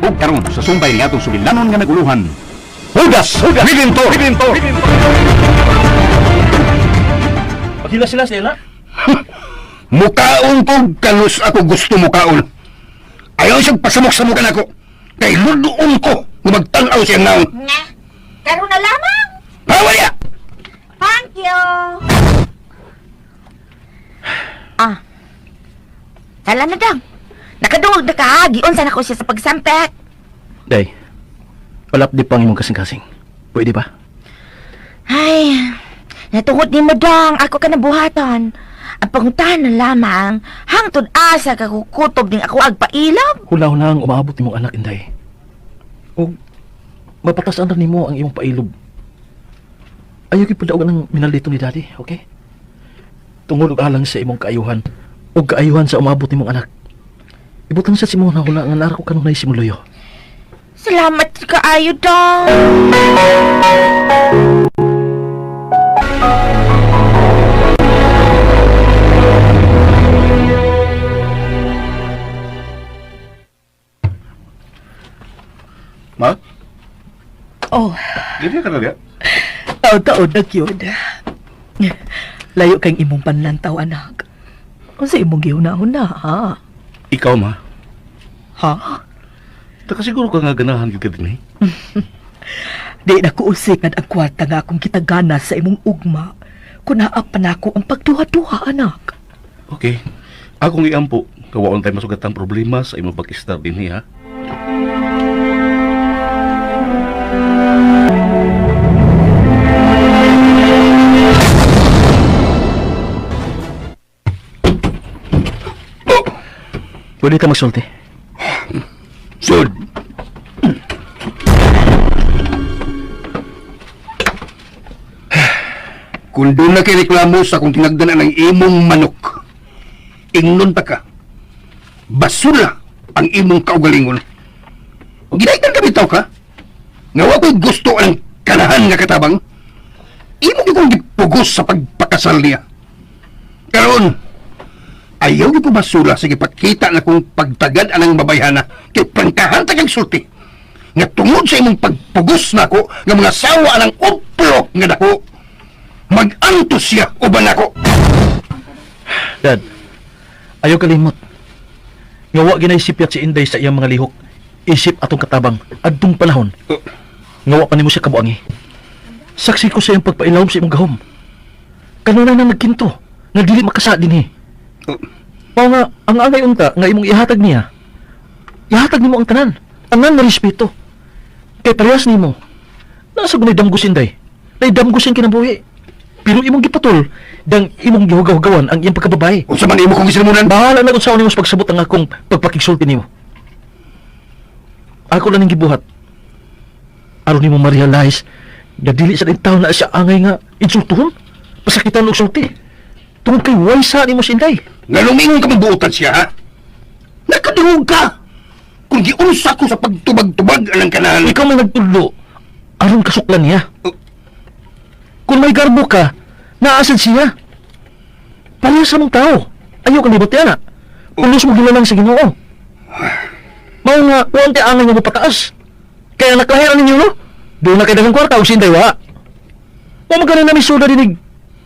Ug karon sa sumbay ni atong sugilanon nga naguluhan. Hugas, Hugas, Redentor, Redentor. Pagila sila sila. Mukaon ko kanus ako gusto mukaon. Ayaw siyang pasamok-samokan ako. Kay ludoon ko nga magtanaw siyang naong. Nga. Karon na lamang. Bawal ya! Thank you. Ah. Tala na dang. Nakadungog na ka, giunsa na ko siya sa pagsampek. Day, palapdi pang imong kasing-kasing. Pwede ba? Ay, natungod ni mo dong, ako ka nabuhaton. Ang pangutahan na lamang, hangtod asa ka kukutob ning ako agpailob. Hula-hula ang umaabot nimong anak, Inday. O mapatasan na nimo ang imong pailob. Ayaw gyud padaog ng minalito ni Daddy, okay? Tungod og alang sa imong kaayuhan o kaayuhan sa umabot nimong anak. Ibutang sa simong nahula nga nara ko kanunay si Muluyo. Salamat kaayo dong. Ma? Oh, Dili ka na diya? taod-taod na gyud. Layo kang imong panlantaw, anak. Unsa imong gihuna-huna, ha? Ikaw, ma. Ha? Nakasiguro ka nga ganahan gyud ka din eh. Di na ko usikan ang kwarta nga akong kitagana sa imong ugma. Kun naa pa nako ang pagduha-duha, anak. Okay. Akong iampo, kawaon tayo masugatang problema sa imong pag-istar din ha. Pwede ka magsulti. Sud! Kung doon na kay reklamo sa kung tinagdanan ng imong manok, ingnon pa ka, basura ang imong kaugalingon. Ginaitan ka bitaw ka? Nga wa ko'y gusto ang kanahan nga katabang, imo gyud kong gipugos sa pagpakasal niya. Karon, ayaw gyud ko basura sa gipakita na kung pagtagad anang babayhana kay prangkahan ta kang sulti. Nga tungod sa imong pagpugos nako nga mga sawa anang uplo nga dako, mag-antos siya uban nako. Dad, ayaw kalimot. Nga wa ginaisipyat si Inday sa iyang mga lihok. Isip atong katabang, adtong panahon. Nga wa pa nimo siya kabuangi. Saksi ko sa iyang pagpailawom sa imong gahom. Kanunay na nagkinto, nga dili makasa dinhi. Mao nga, ang angay unta nga imong ihatag niya, ihatag nimo ang tanan. Tanan nga respeto. Kay parehas nimo. Nasa gunay damgos Inday. Nay damgosin kinabuhi. Pero imong gipatol, dang imong gihugaw-hugawan ang iyang pagkababae. Unsa man imo kong gisilmunan? Bahala na kung saan nimo sa pagsabot ang akong pagpakigsulti nimo. Ako lang ning gibuhat. Aron nimo ma-realize nga dili sa taon na siya angay nga insultuhon. Pasakitan og sulti. Tungod kay waysa nimo si Inday. Nga lumingon ka mabuotan siya, ha? Nakadungog ka! Kung giunsa ko sa pagtubag-tubag anang kanahan. Ikaw may nagtudlo aron kasuklan niya. Kung may garbo ka, naasad siya. Parehas sa mong tao. Ayaw ka libot yan. Pulos mo gilalang sa Ginoo. Mao nga, huwag ti angay nga mapataas. Kaya naklahiran ninyo, no? Doon na kay dagang kwarta, o sinday, wa. Mao man ganun namin suda dinig,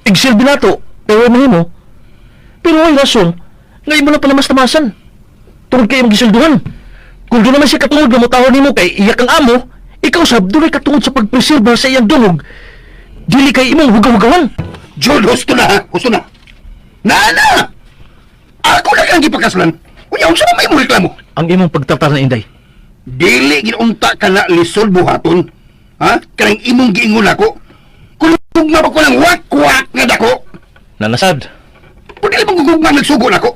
igsilbi nato, pero mahimo. Pero ay rason, nga imo na pala mas tamasan. Tungod kay imong gisilduhan. Kung doon naman siya katungod nga motawag nimo kay iyak ang amo, ikaw sab dunay katungod sa pagpreserba sa iyang dungog. Dili kay imong hugaw-hugawan. Jude, husto na, ha? Husto na. Na, na! Ako na kang gipakaslan. Unya, unsa man may imong reklamo? Ang imong pagtratar na Inday. Dili ginunta ka na lisod buhaton. Ha? Kanang imong giingon ako. Kung gugma pa ko ng wak-wak nga dako, Nanasad. kung dili mong gugma nagsugo nako.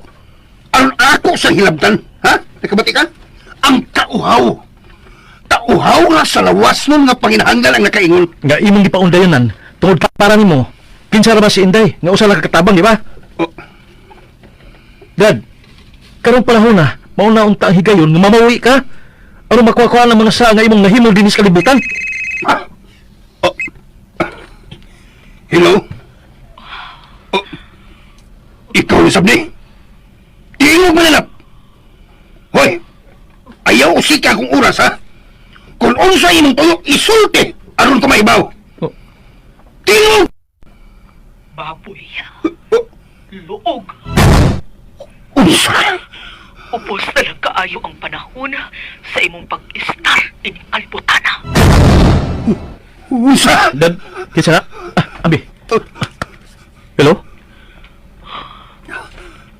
Aron ako sa hilabtan, ha? Nakabati ka? Ang kauhaw. Kauhaw nga sa lawas nun nga panginahanglan ang nakaingon. Nga imong gipaundayanan tungod ka para nimo. Kinsa ra ba si Inday? Nga usa lang ka katabang, di ba? Oh, Dad, karong panahon na, mao na unta ang higayon nga mamawi ka. Aron makuha-kuha ng mga saa nga imong nahimo dinhi sa kalibutan. ha? Oh. Hello? Oh. Ikaw ni Sabni? Tingog mananap! Hoy! Ayaw usika akong oras, ha? Kung unsa imong tuyo, isulti aron ko maibaw. Oh. Tingog! Baboy. Luog. Unsa? Ubos na lang kaayo ang panahon sa imong pag-istar in Albotana. Unsa? Dad, kinsa na? Ah, ambi. Hello?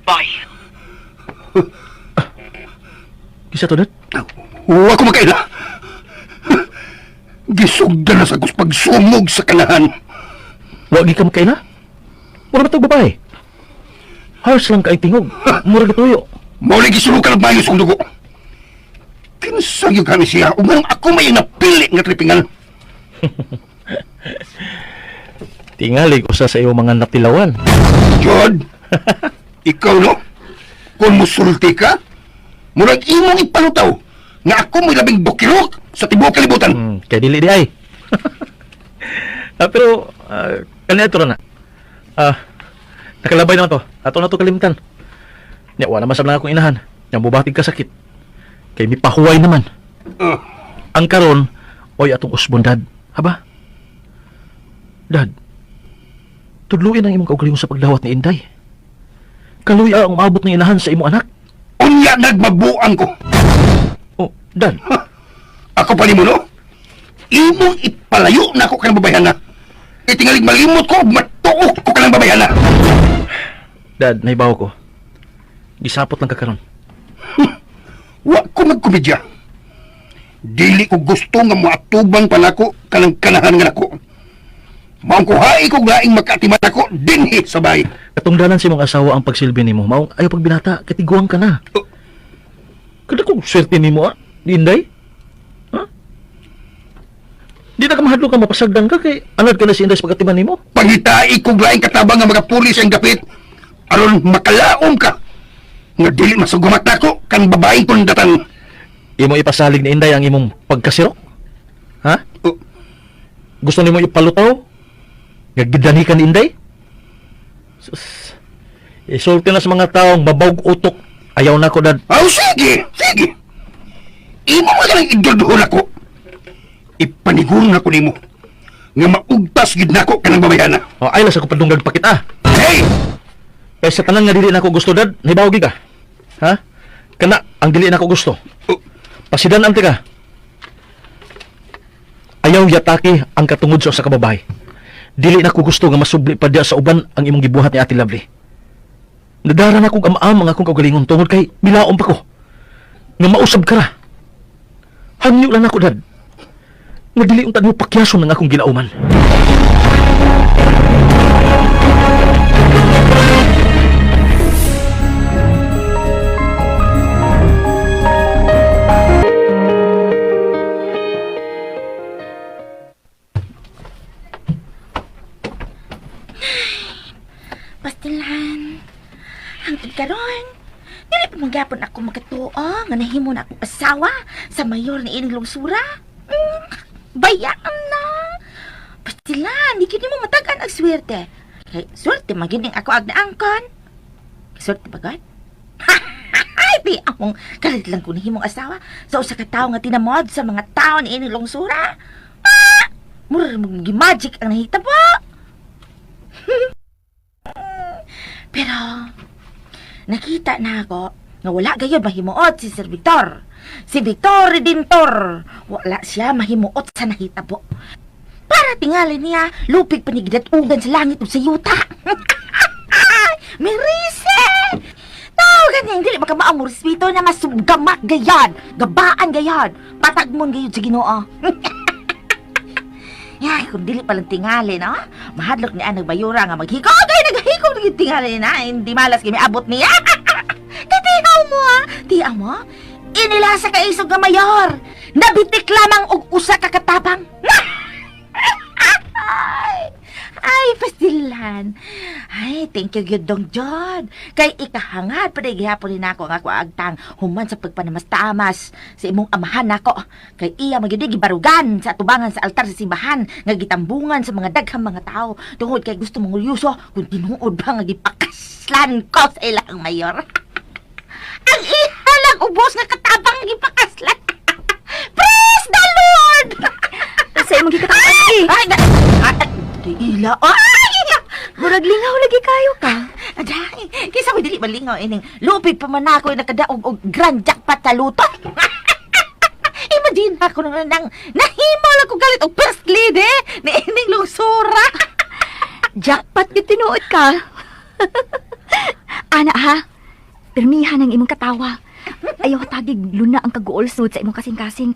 Bye. Kinsa to, Dad? Wa ko makaila. Gisugdan na sa kus pagsumog sa kanahan. Wa gi ka makaila? Wala ba tog babae? Harsh lang kay tingog. Mura gituyo. Mao lagi gisulukan ang mayos kong dugo. Kinsa gyud kami siya ug nganong ako may napili nga tripingan. Tingalig usa sa iyong mga natilawan. Jod, ikaw no? Kung musulti ka, murag imong ipalutaw nga ako may labing bukirok sa tibuok kalibutan. Kay dili di ay. Pero kaniya to na. Ah, nakalabay naman to. Ato na to kalimtan. Nya wala man sab lang akong inahan. Nya mubatig ka sakit. Kay mipahuway naman. Ah, Ang karon oy atong usbon dad. Haba? Dad. Tudluin ang imong kaugalingon sa pagdawat ni Inday. Kaluya ang maabot ng inahan sa imong anak. Unya nagmabuang ko. Oh, dad. Ako pa nimo no? Imong ipalayo na ako kanang babayhana. Itingalig malimot ko, ug matuok ko kanang babayhana. Dad, naibaw ko. Gisapot lang ka karon. Wa ko magkomedya. Dili ko gusto nga moatubang pa nako kanang kanahan nga nako. Maong kuhae ko laing makaatiman ako dinhi sa bahay. Katungdanan sa imong asawa ang pagsilbi nimo. Maong ayaw pagbinata, katiguang ka na. Oh. Kada kung swerte nimo ah, ni Inday. Ha? Di na ka mahadlok ka mapasagdan ka kay anad ka na si Inday sa pagkatiman nimo. Pangitai kog laing katabang nga mga pulis ang dapit aron makalaom ka nga dili masugumat nako kan babaeng kundatan. Imo ipasalig ni Inday ang imong pagkasirok? Ha? Oh, Gusto nimo ipalutaw? Nga gidani ka ni Inday? Sus. Isulti na sa mga taong babawg utok. Ayaw na ko dad. Aw, sige, sige. Imo man lang idurduhon ako. Ipaniguro na ko nimo nga maugtas gid nako kanang babayhana. Oh, ay lang sa ko padunggag pakita. Hey! Kaya sa tanan nga dili na ako gusto dad, nahibaw gi ka. Ha? Kana ang dili na ako gusto. Oh, Pasidan ang ka. Ayaw yatake ang katungod sa usa ka babae. Dili na ko gusto nga masubli pa diya sa uban ang imong gibuhat ni Ate Lovely. Nadara na kong amaam ang akong kaugalingon tungod kay milaom pa ko. Nga mausab ka ra. Hangyo lang ako dad. Nga dili unta nimo pakyason ang akong ginauman. Pastilan. Hangtod karon, dili pa magyapon ako makatuo nga nahimo na akong asawa sa mayor ni ining lungsura. Bayaan na. Pastilan, di gyud nimo matagaan ang swerte. Kay swerte magining ako ag naangkon. Swerte ba God? Ay, di among kalit lang ko nahimong asawa sa usa ka tawo nga tinamod sa mga tawo ni ining lungsura. Ah! Mura mag magic ang nahitabo. Pero, nakita na ako nga wala gayud mahimuot si Sir Victor. Si Victor Redentor, wala siya mahimuot sa nahitabo. Para tingali niya, lupig panigidatugan sa langit ug sa yuta. Merise! Tao ganyan, dili baka maamor respeto na masuggamak gayon, gabaan gayon, patagmon gayud sa Ginoo. Ya, kung dili palang tingali, no? Mahadlok ni Anang Bayura nga maghikog. Ay, naghikog na yung tingali na. Hindi malas kami abot niya. Titihaw mo, ha? Tiyaw mo? Inila sa kaisog nga mayor. Nabitik lamang og usa ka katabang. Ay, ay, pastilan. Ay, thank you gyud dong John. Kay ikahangad pa gihapon ni nako ang ako agtang human sa pagpanamastamas sa imong amahan nako. Kay iya magyud gibarugan sa atubangan sa altar sa simbahan nga gitambungan sa mga daghang mga tao tungod kay gusto mong ulyuso kung tinuod ba nga gipakaslan ko sa ilang mayor. Ang iha lang ubos nga katabang gipakaslan. Hala, ay! Murag lingaw lagi kayo ka. Aday, kaysa mo dili malingaw ining lupig pa man ako nakadaog og grand jackpot sa luto. Imagine ako nang nang nahimo lang ko galit og first lady ni ining lungsura. Jackpot gyud tinuod ka. Ana ha. Pirmihan ang imong katawa. Ayaw tagig luna ang kaguol sud sa imong kasing-kasing.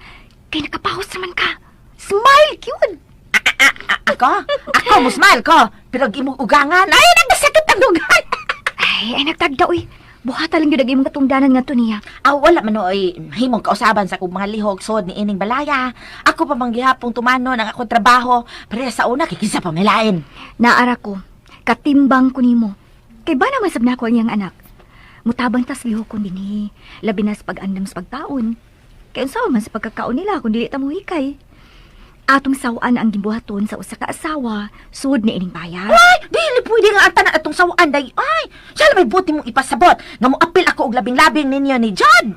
Kay nakapahos naman ka. Smile gyud. Ako? Ako mo smile ko, pero ang imong ugangan ay nagmasakit ang dugan. Ay, ay nagtagda uy. Buhata lang gyud ang imong katungdanan ngadto niya. Ah, wala man oy himong kausaban sa akong mga lihok sod ni ining balaya. Ako pa man gihapong tumanon ang akong trabaho, pareha sa una kay kinsa pa may lain. Naara ko, katimbang ko nimo. Kay ba naman sab nako ang iyang anak? Mutabang tas lihok ko dinhi, labi na sa pag-andam sa pagkaon. Kay unsa man sa pagkakaon nila kung dili ta mohikay. Atong sawaan ang gibuhaton sa usa ka asawa, sud ni ining bayan. Ay, dili pwede nga ang tanan atong sawaan day. Ay, siya may buti mong ipasabot nga moapil ako og labing-labing ninyo ni John.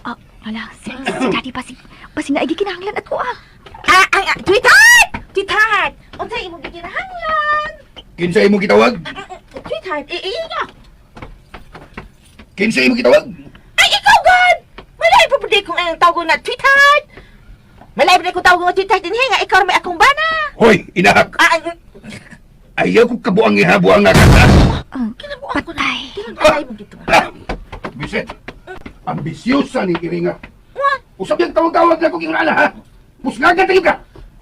Ah, wala, si daddy pa si basi nga gikinahanglan ato ah. Ah, ay, ah, sweetheart! Sweetheart! Unsa imong gikinahanglan? Kinsa imo gitawag? Sweetheart, eh, nga. Kinsa imo gitawag? Ay, ikaw god! Malay pa pwede kong ang tawag na sweetheart! Malay pa kong tawag nga sweetheart dinhi nga ikaw ra may akong bana. Hoy, inahak. Ah, ay, Ayaw ko kabuang ihabuang nga kanta. Ah, kinabuang ko na. Patay. Kinabay mo gito. Ah, Bisit. Ambisyosa ni Iringa. What? Usab yung tawag-tawag na kong ingana, ha? Pusngagan tayo ka!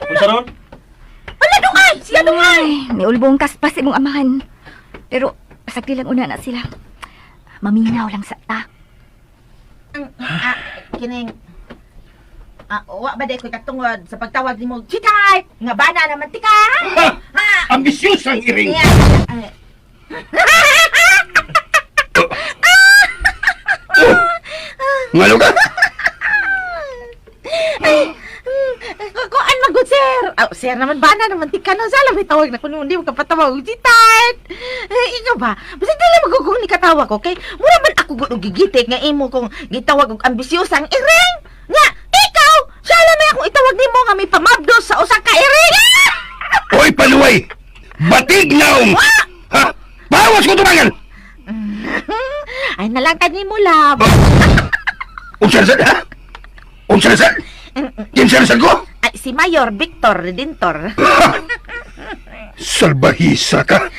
Unsa ron? Wala dungay! Siya dungay! Ay, may ulbong kaspas imong amahan. Pero pasagdi lang una na sila. Maminaw lang sa ta. Ah, kining Ah, wa ba day ko'y katungod sa pagtawag nimo, sweetheart! Nga bana naman tika! Ha! Ha! Ambisyosa ang iring! Yeah. Ay. Ngano ka? Kuan man gud sir. Aw, sir naman bana naman tika no sala may tawag na kuno hindi mo ka patawag og sweetheart. Eh, ikaw ba? Basta dili magugong ni katawag ko kay mura man ako gud og gigitik nga imo kong gitawag og ambisyosang iring. Nya, ikaw, sala may akong itawag nimo nga may pamabdos sa usa ka iring. Hoy, paluway! Batig naong! Ha? Bawas ko tumangan! Ay nalangkad nimo love. Unsa na sad, ha? Unsa na sad? Kinsa na sad ko? Ay, si Mayor Victor Redentor. Salbahisa ka!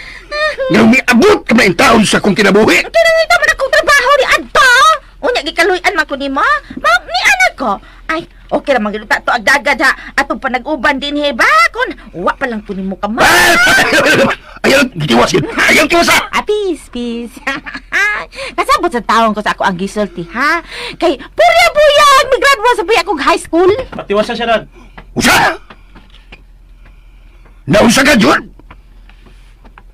Nga umiabot ka na taon sa akong kinabuhi! Kinangita man akong trabaho ni Adto. Unya gikaluy-an man ko nimo. Ma ni anak ko. Ay, okay ra man gyud ta to agdagad ha. Atong panag-uban din he ba kun wa pa lang ko nimo ka ma. Ayaw, gitiwas yun! Ayaw, tiwas ha! Ah, peace, peace. Kasabot sa taon ko sa ako ang gisulti, ha? Kay, purya buyag! Migraduate sa buya akong high school. Patiwasa siya dad. Usa! Nausa ka, Jun?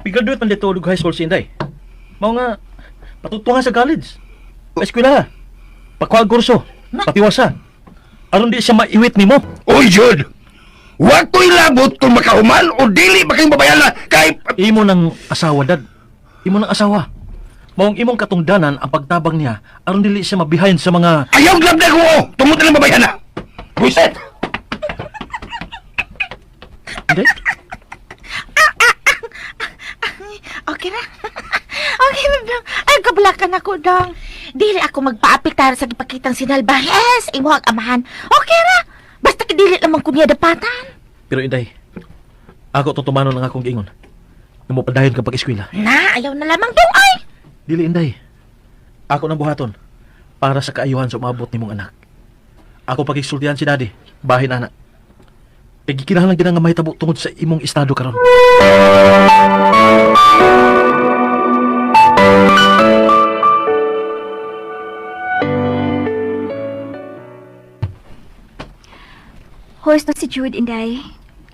Pigraduate man dito og high school si Inday. Mao nga patutungan sa college. Sa eskwela. Pakuha kurso. Patiwasa. Aron di siya maiwit nimo. Oy, Jun! Huwag ko'y labot kung makahuman o dili ba kayong babayala kay... Imo ng asawa dad. Imo ng asawa. Maong imong katungdanan ang pagtabang niya aron dili siya mabehind sa mga Ayaw glab na ko! Tumot na lang babayala! Buiset! Inday. Okay ra. Okay ra, dong. Ay, kabalakan ako, dong. Dili ako magpaapitar sa gipakitang sinalbahes. Imo ang amahan. Okay ra. Basta kidili lamang ko niya dapatan. Pero Inday, ako tutumanon ang akong giingon. Nga mopadayon ka pag-eskwela. Na, ayaw na lamang dong ay. Dili Inday. Ako nang buhaton para sa kaayuhan sa umabot nimong anak. Ako pagigsultihan si Daddy, bahin ana. Kay gikinahanglan gid nga mahitabo tungod sa imong estado karon. Host na si Jude Inday.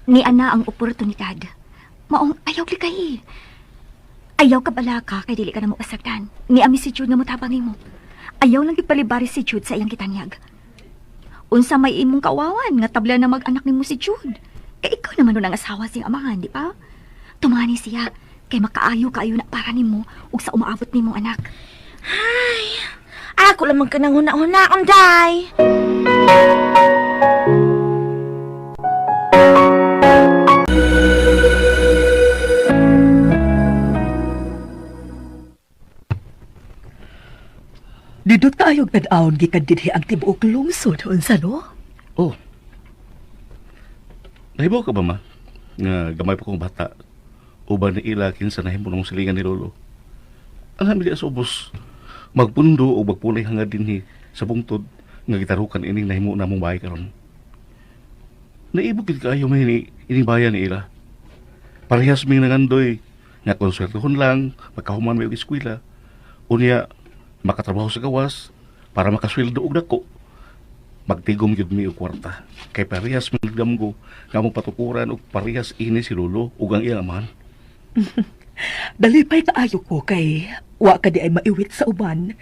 Ni ana ang oportunidad. Maong ayaw likay. Ayaw ka bala ka kay dili ka na mo pasagdan. Ni ami si Jude nga motabang nimo. Ayaw lang gipalibari si Jude sa iyang gitanyag. Unsa may imong kawawan nga tabla na mag-anak nimo si Jude. Kay ikaw naman nun ang asawa sing amahan, di ba? Tumani siya kay makaayo kaayo na para nimo ug sa umaabot nimong anak. Ay, ako lamang ka nang huna-huna, unday. Dito tayo tan-awon gikan dinhi ang tibuok lungsod unsa no? Oh. Nahibaw ka ba, ma? Nga gamay pa kong bata. Uban ni ila kinsa nahimo nung silingan ni Lolo. Ang hamili sa ubos. Magpundo o magpunay hangad dinhi sa bungtod nga gitarukan ining nahimo namong bahay karon. Naibog gid kaayo may ini ining bayan ni ila. Parehas mi nangandoy nga konswertohon lang, magkahuman may og eskwela. Unya makatrabaho sa gawas para makasweldo og dako. Magtigom gyud mi og kwarta. Kay parehas mi nagdamgo nga mo patukuran og parehas ini si Lolo ug ang iyang amahan. Dalipay kaayo ko kay wa ka di ay maiwit sa uban.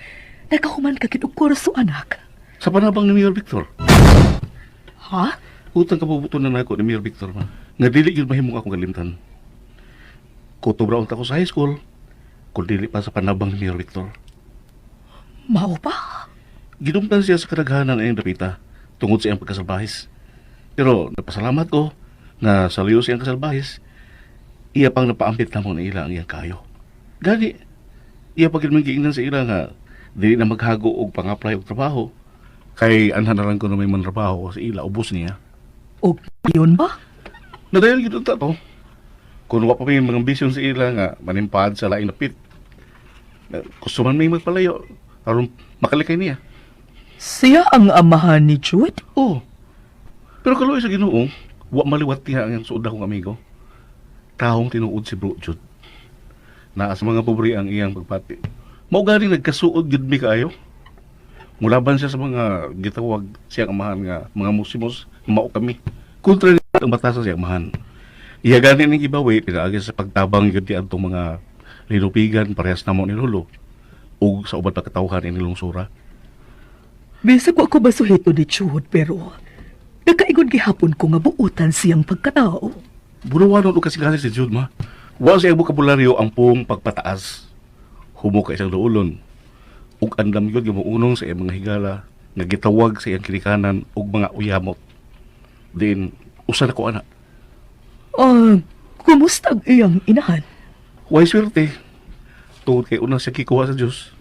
Nakahuman ka gid og kurso anak. Sa panabang ni Mayor Victor, Ha? utang kabubuton na nako ni Mayor Victor ma. Nga dili gyud mahimong akong kalimtan. Kutob ra unta ko sa high school, kun dili pa sa panabang ni Mayor Victor. Mao pa? Gidumtan siya sa kadaghanan ang dapita tungod sa iyang pagkasalbahis. Pero napasalamat ko na sa liyo siyang kasalbahis, iya pang napaambit namo na ila ang iyang kayo. Gani, iya pa gid man giingnan sa ila nga dili na maghago og pang-apply og trabaho. Kay anhan na lang ko na may mantrabaho sa ila, ubos niya. Og yun ba? Nadayon gid unta to. Kung wa pa may mga ambisyon sa ila nga manimpad sa laing napit. Gusto man may magpalayo aron makalikay niya. Siya ang amahan ni Jude? Oo. Pero kaluoy sa Ginoo, wa maliwat niya ang suod akong amigo. Tahong tinuod si Bro Jude. Naa sa mga pobre ang iyang pagpati. Mao gani nagkasuod gyud mi kaayo. Mulaban siya sa mga gitawag siyang amahan nga mga musimos, mao kami. Kontra ni ang batasan siyang amahan. Iya gani ning gibawi pinaagi sa pagtabang gyud ni adtong mga linupigan parehas namo ni Lolo ug sa uban pagkatawhan ini lungsura. Bisag wa ko basuhito ni Jude pero nakaingon gihapon ko nga buutan siyang pagkatao. Bunuwanon og kasing si Jude ma. Wa siya bokabularyo ang puong pagpataas. Humo ka isang duolon. Ug andam yun gimuunong sa iyang mga higala nga gitawag sa iyang kinikanan ug mga uyamot. Din usa na ko ana. Ah, kumusta ang iyang inahan? Way swerte. Tungod kay una siya kikuha sa Dios.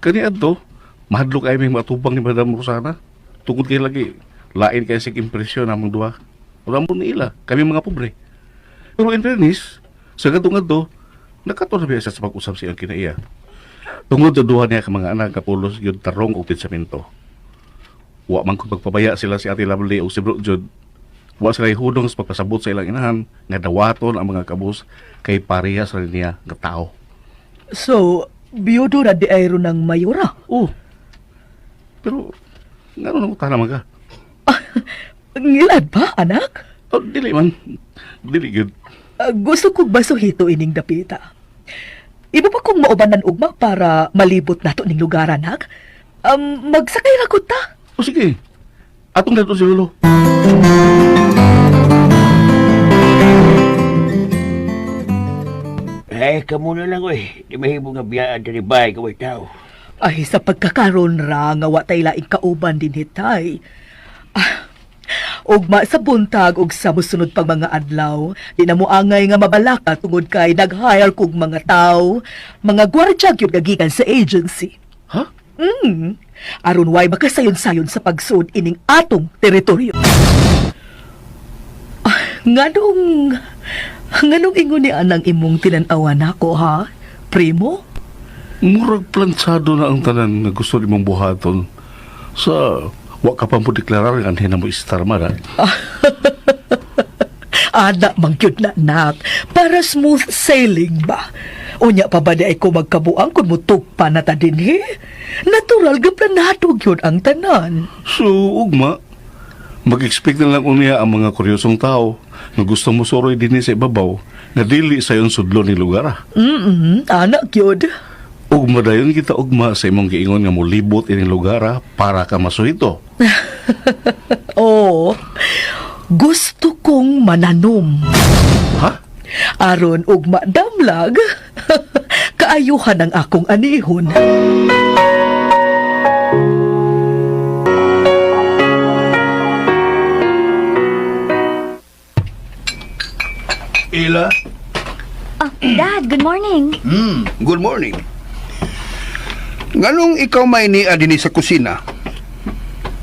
Kani adto, mahadlok ay may matubang ni Madam Rosana. Tungod kay lagi lain kay sig impresyon among duha. Wala mo ni ila, kami mga pobre. Pero in fairness, sa katong adto, nakato na biya siya sa pag-usap sa iyang kinaiya. Tungod sa duha niya ka mga anak, kapulos yun tarong og titsamento. Wa man kung pagpabaya sila si Ate Lovely o si Bro Jude, wa sila hudong sa pagpasabot sa ilang inahan nga dawaton ang mga kabus kay parehas ra niya nga tao. So, biyudo ra di ay ron ng mayora. Oh. Pero ngano nang utana man ka? Ngilad ba, anak? Oh, dili man. Dili gyud. Ah, gusto kong basuhito ining dapita. Iba pa kong maubanan ugma para malibot nato ning lugar, anak. Magsakay ra ko ta. O sige. Atong dato si Lolo. Eh, kamo na lang, oy. Di mahimo nga biyaan diri bay kaway tao. Ay, sa pagkakaron ra nga wa tay laing kauban din hitay. Ah, ugma sa buntag ug sa mosunod pang mga adlaw, di na mo angay nga mabalaka tungod kay nag-hire kog mga tawo, mga gwardya gyud nga gikan sa agency. Ha? Aron way makasayon-sayon sa pagsuod ining atong teritoryo. Ah, nganong ingon ni anang imong tinan-awan nako ha, primo? Murag plantsado na ang tanan nga gusto nimong buhaton. Sa wa ka pa mo deklarar nga anhin na mo istar man, ha? Ana man gyud na nak, para smooth sailing ba? Unya pa ba di ay ko magkabuang kung mutugpa na ta dinhi? Natural ga planado gyud ang tanan. So, ugma, mag-expect na lang unya ang mga kuryosong tao nga gusto mo suroy dinhi sa ibabaw nga dili sa yon sudlo ni lugar. Ah. Ana gyud. Ugma dayon kita ugma sa imong giingon nga molibot ining lugar ah, para ka masuhito. Oo. Gusto kong mananom. Ha? Aron ugma damlag. Kaayuhan ang akong anihon. Ila? Oh, Dad, good morning. Good morning. Nganong ikaw may niya dinhi sa kusina?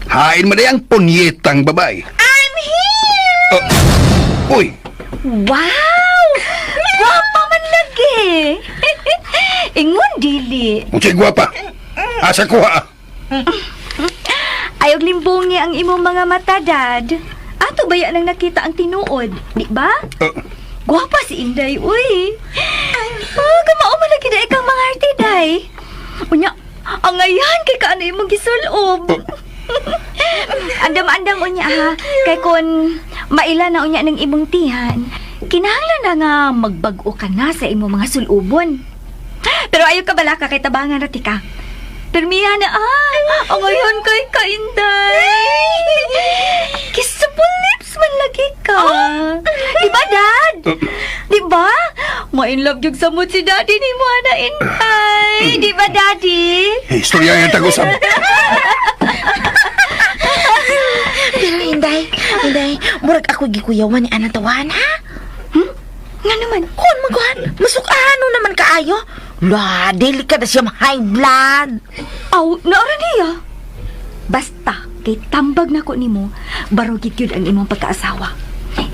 Hain man ang punyetang babae. I'm here! Oh. Uy, Wow! Gwapa man lagi. Ingon dili. unsay gwapa. Asa ko ha? Ayog limbongi ang imong mga mata, Dad. Ato baya nang nakita ang tinuod, di ba? Oh, Gwapa si Inday, uy. Oh, kamao man lagi na ikang mga arte, Day. Unya, angayan kay kaano imong gisulob. Andam-andam unya ha, kay kon maila na unya ng imong tihan, kinahanglan na nga magbag-o ka na sa imong mga sulubon. Pero ayaw ka bala ka kay tabangan ra ti ka. Permiya na ah, angayan kay kainday. Kissable lips man lagi ka. Di ba, Dad? Di ba? Ma-in love yung samot si Daddy ni mo na Inday. Di ba, Daddy? Istorya yung tag-usap. Pero Inday, Inday, murag ako gikuyawan ni Ana Tawan, ha? Nga naman. Kon maguhan, masukano naman kaayo. La, dili ka na siya high blood. Aw, naara niya. Basta, kay tambag na ko nimo, barugit yun ang imong pagkaasawa.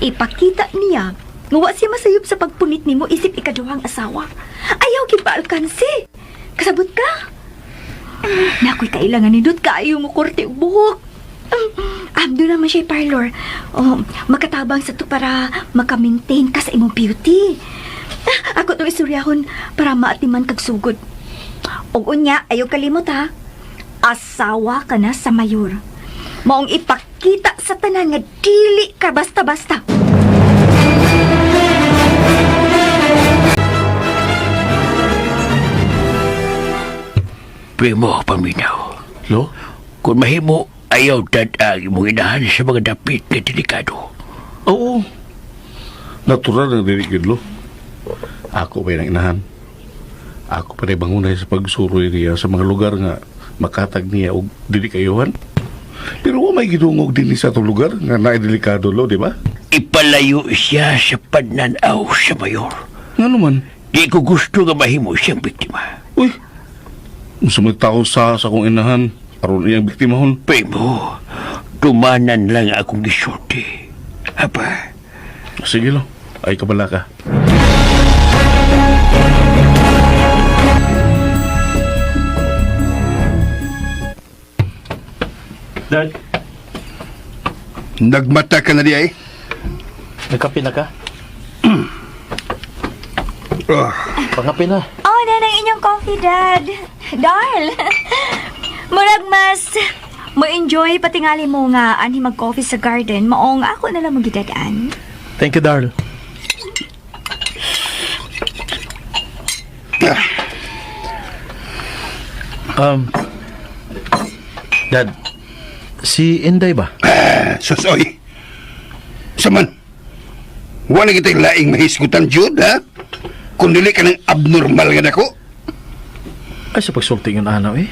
Ipakita niya nga wa siya masayop sa pagpunit nimo isip ikaduhang asawa. Ayaw gid pa alkansi. Kasabot ka? Nakoy kailangan nindot kaayo mo korte og buhok. Abdo naman siya parlor. Oh, makatabang sa to para maka-maintain ka sa imong beauty. Ah, ako itong isturyahon para maatiman kag sugod. Og unya, ayaw kalimot ha. Asawa ka na sa mayor. Maong ipakita sa tanan nga dili ka basta-basta. Primo, paminaw. Lo? Kung mahimo, ayaw tad-ang imong inahan sa mga dapit nga delikado. Oo. Natural na dili gyud, lo. Ako pa yung inahan. Ako pa rin bangunay sa pagsuroy niya sa mga lugar nga makatag niya og dili kayuhan. Pero wa may gidungog dinhi sa atong lugar nga naay delikado lo, di ba? Ipalayo siya sa pananaw sa mayor. Nga naman. Di ko gusto nga mahimo siyang biktima. Uy. Unsa may tao sa akong inahan aron iyang biktimahon. Primo, dumanan lang akong gisulti. Aba, Sige lo. Ay kabala ka. Dad, Nagmata ka na di ay. nagkape na ka? Ah, Pangape na. Oh, nanang inyong coffee, Dad. Darl. Murag mas mo-enjoy patingali mo nga anhi mag-coffee sa garden. Maong ako na lang magidadaan. Thank you, Darl. Um, Dad, si Inday ba? sus, oy. Saman, wala kita'y laing mahisgutan, Jude, ha? Kung dili ka ng abnormal nga dako. Ay, sa pagsulti yun, anaw eh.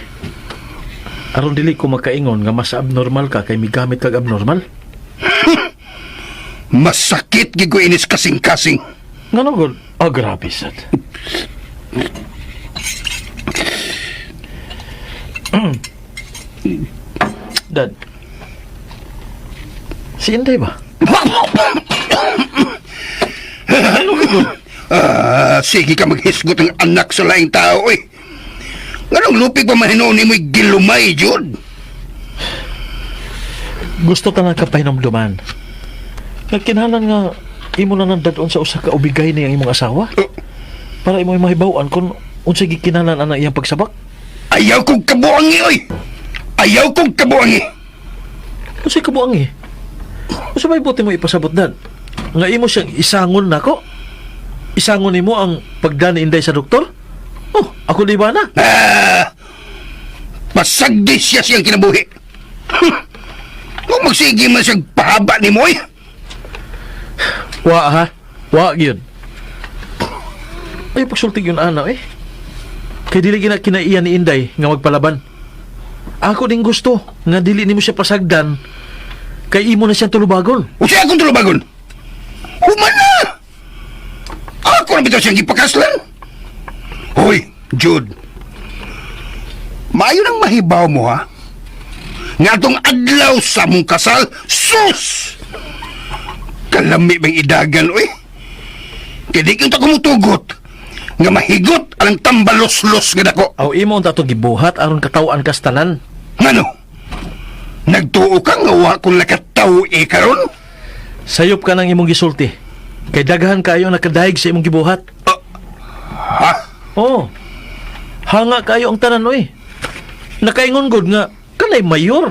Aron dili ko makaingon nga mas abnormal ka kay migamit kag abnormal. Masakit gid ko inis kasing-kasing. Ngano gud? Oh, grabe sad. Dad. Si Inday ba? Ah, sige ka maghisgot ng anak sa laing tao, oy. Nganong lupig pa man hinuon nimo'y gilumay, Jude? Gusto ta nga kapahinomduman. Nga kinahanglan nga imo na nang dadon sa usa ka ubigay ni ang imong asawa para imo mahibaw-an kung unsay gikinahanglan ana iyang pagsabak. Ayaw kong kabuangi, oy! Ayaw kong kabuangi! Unsay kabuang eh? Unsa may buti mo ipasabot dad? Nga imo siyang isangon nako? Isangon nimo ang pagdani Inday sa doktor? Oh, ako di ba na? Ah, pasagdi siya siyang kinabuhi. Kung magsige man siyang pahaba ni mo, oy! Wa ha? Wa gyud. Ay pagsulti yun ana eh. Kay dili gina kinaiya ni Inday nga magpalaban. Ako ding gusto nga dili nimo siya pasagdan kay imo na siyang tulubagon. Unsay akong tulubagon? Human na! Ako na bitaw siyang gipakaslan! Hoy, Jude! Maayo nang mahibaw mo, ha? Nga atong adlaw sa mong kasal, sus! Kalami bang idagan, uy? Kaya di kong kumutugot nga mahigot ang tambalos-los nga dako. Aw imo unta atong gibuhat aron kataw-an kas tanan. Ngano? Nagtuo ka nga wa kong nakataw e karon? Sayop ka ng imong gisulti. Kay daghan kayo nakadayeg sa imong gibuhat. Ha? Oo. Hanga kayo ang tanan oy. Nakaingon gud nga kanay mayor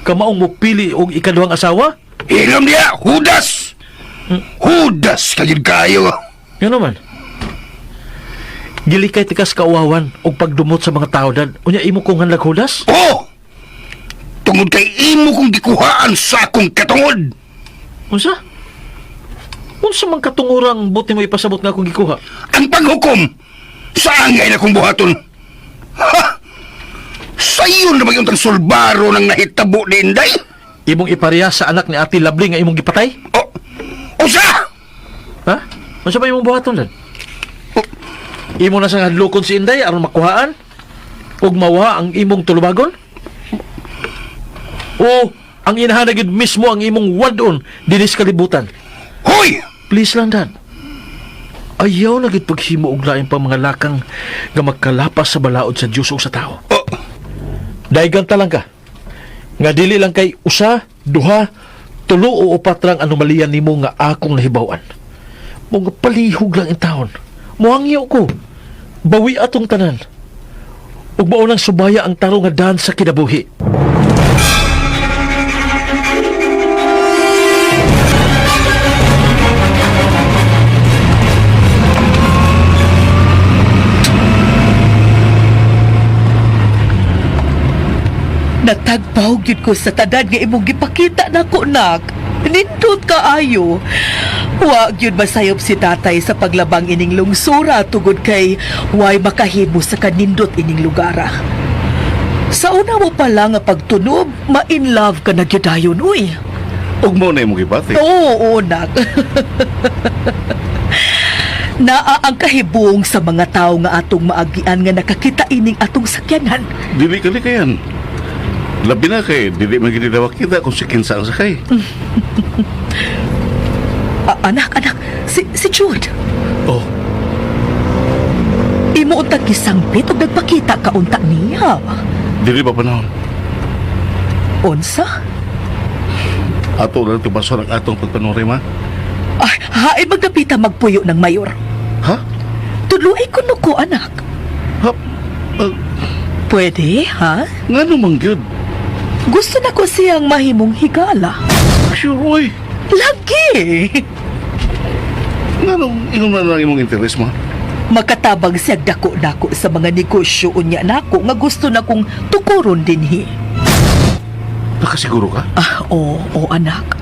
kamaong mo pili og ikaduhang asawa. Hilom niya, hudas! Hudas ka yun kayo. Yun naman. Gilikay tikas kauwawan og pagdumot sa mga tao dad. Unya imo kong hanlag hudas? Oh! Tungod kay imo kong gikuhaan sa akong katungod. Unsa? Unsa man katungurang buti mo ipasabot nga akong gikuha? Ang paghukom sa angay na kong buhaton. Ha! Sayo na ba yung sulbaro ng nahitabo ni Inday? Imong ipareha sa anak ni Ate Labling nga imong gipatay? O, usa! Ha? Unsa ba imong buhaton dad? Imo na sang hadlokon si Inday aron makuhaan ug mawa ang imong tulubagon? O ang inahan na gyud mismo ang imong wadon dinhi sa kalibutan? Hoy! Please lang, Dad. Ayaw na gid paghimo og lain pa mga lakang nga magkalapas sa balaod sa Dios ug sa tao. Oh, Daigan ta lang ka. Nga dili lang kay usa, duha, tulo o upat lang anomalya nimo nga akong nahibaw-an. Mo nga palihog lang in taon. Mohangyo ko. Bawi atong tanan. Ug mao nang subaya ang tarong nga daan sa kinabuhi. Natagbaw gyud ko sa tanan nga imong gipakita nako nak. Nindot kaayo. Wa gyud masayop si tatay sa paglabang ining lungsura tugod kay way makahimo sa kanindot ining lugara. Sa una mo pa lang nga pagtunob, ma-in love ka na gyud dayon uy. Ug mao na imong gibati. Oo, oo, nak. Naa ang kahibong sa mga tao nga atong maagian nga nakakita ining atong sakyanan. Dili kali kayan. Labi na kay dili man gid nila kita kung si kinsa ang sakay. Anak, anak, si Jude. Oh, Imo untag gisangpit og nagpakita ka unta niya. dili pa panahon. Unsa? Ato lang tubason ang atong pagpanuri ma. Ay, hain magdapita magpuyo ng mayor. Ha? Tudloy kuno ko, anak. Ha? Pwede, ha? Ngano man gyud? Gusto na ko siyang mahimong higala. Sure oy. Lagi! Ngano ingon man lang imong interes ma? Makatabang siya dako-dako sa mga negosyo unya nako nga gusto na kong tukuron dinhi. Nakasiguro ka? Ah, oo, oo, anak.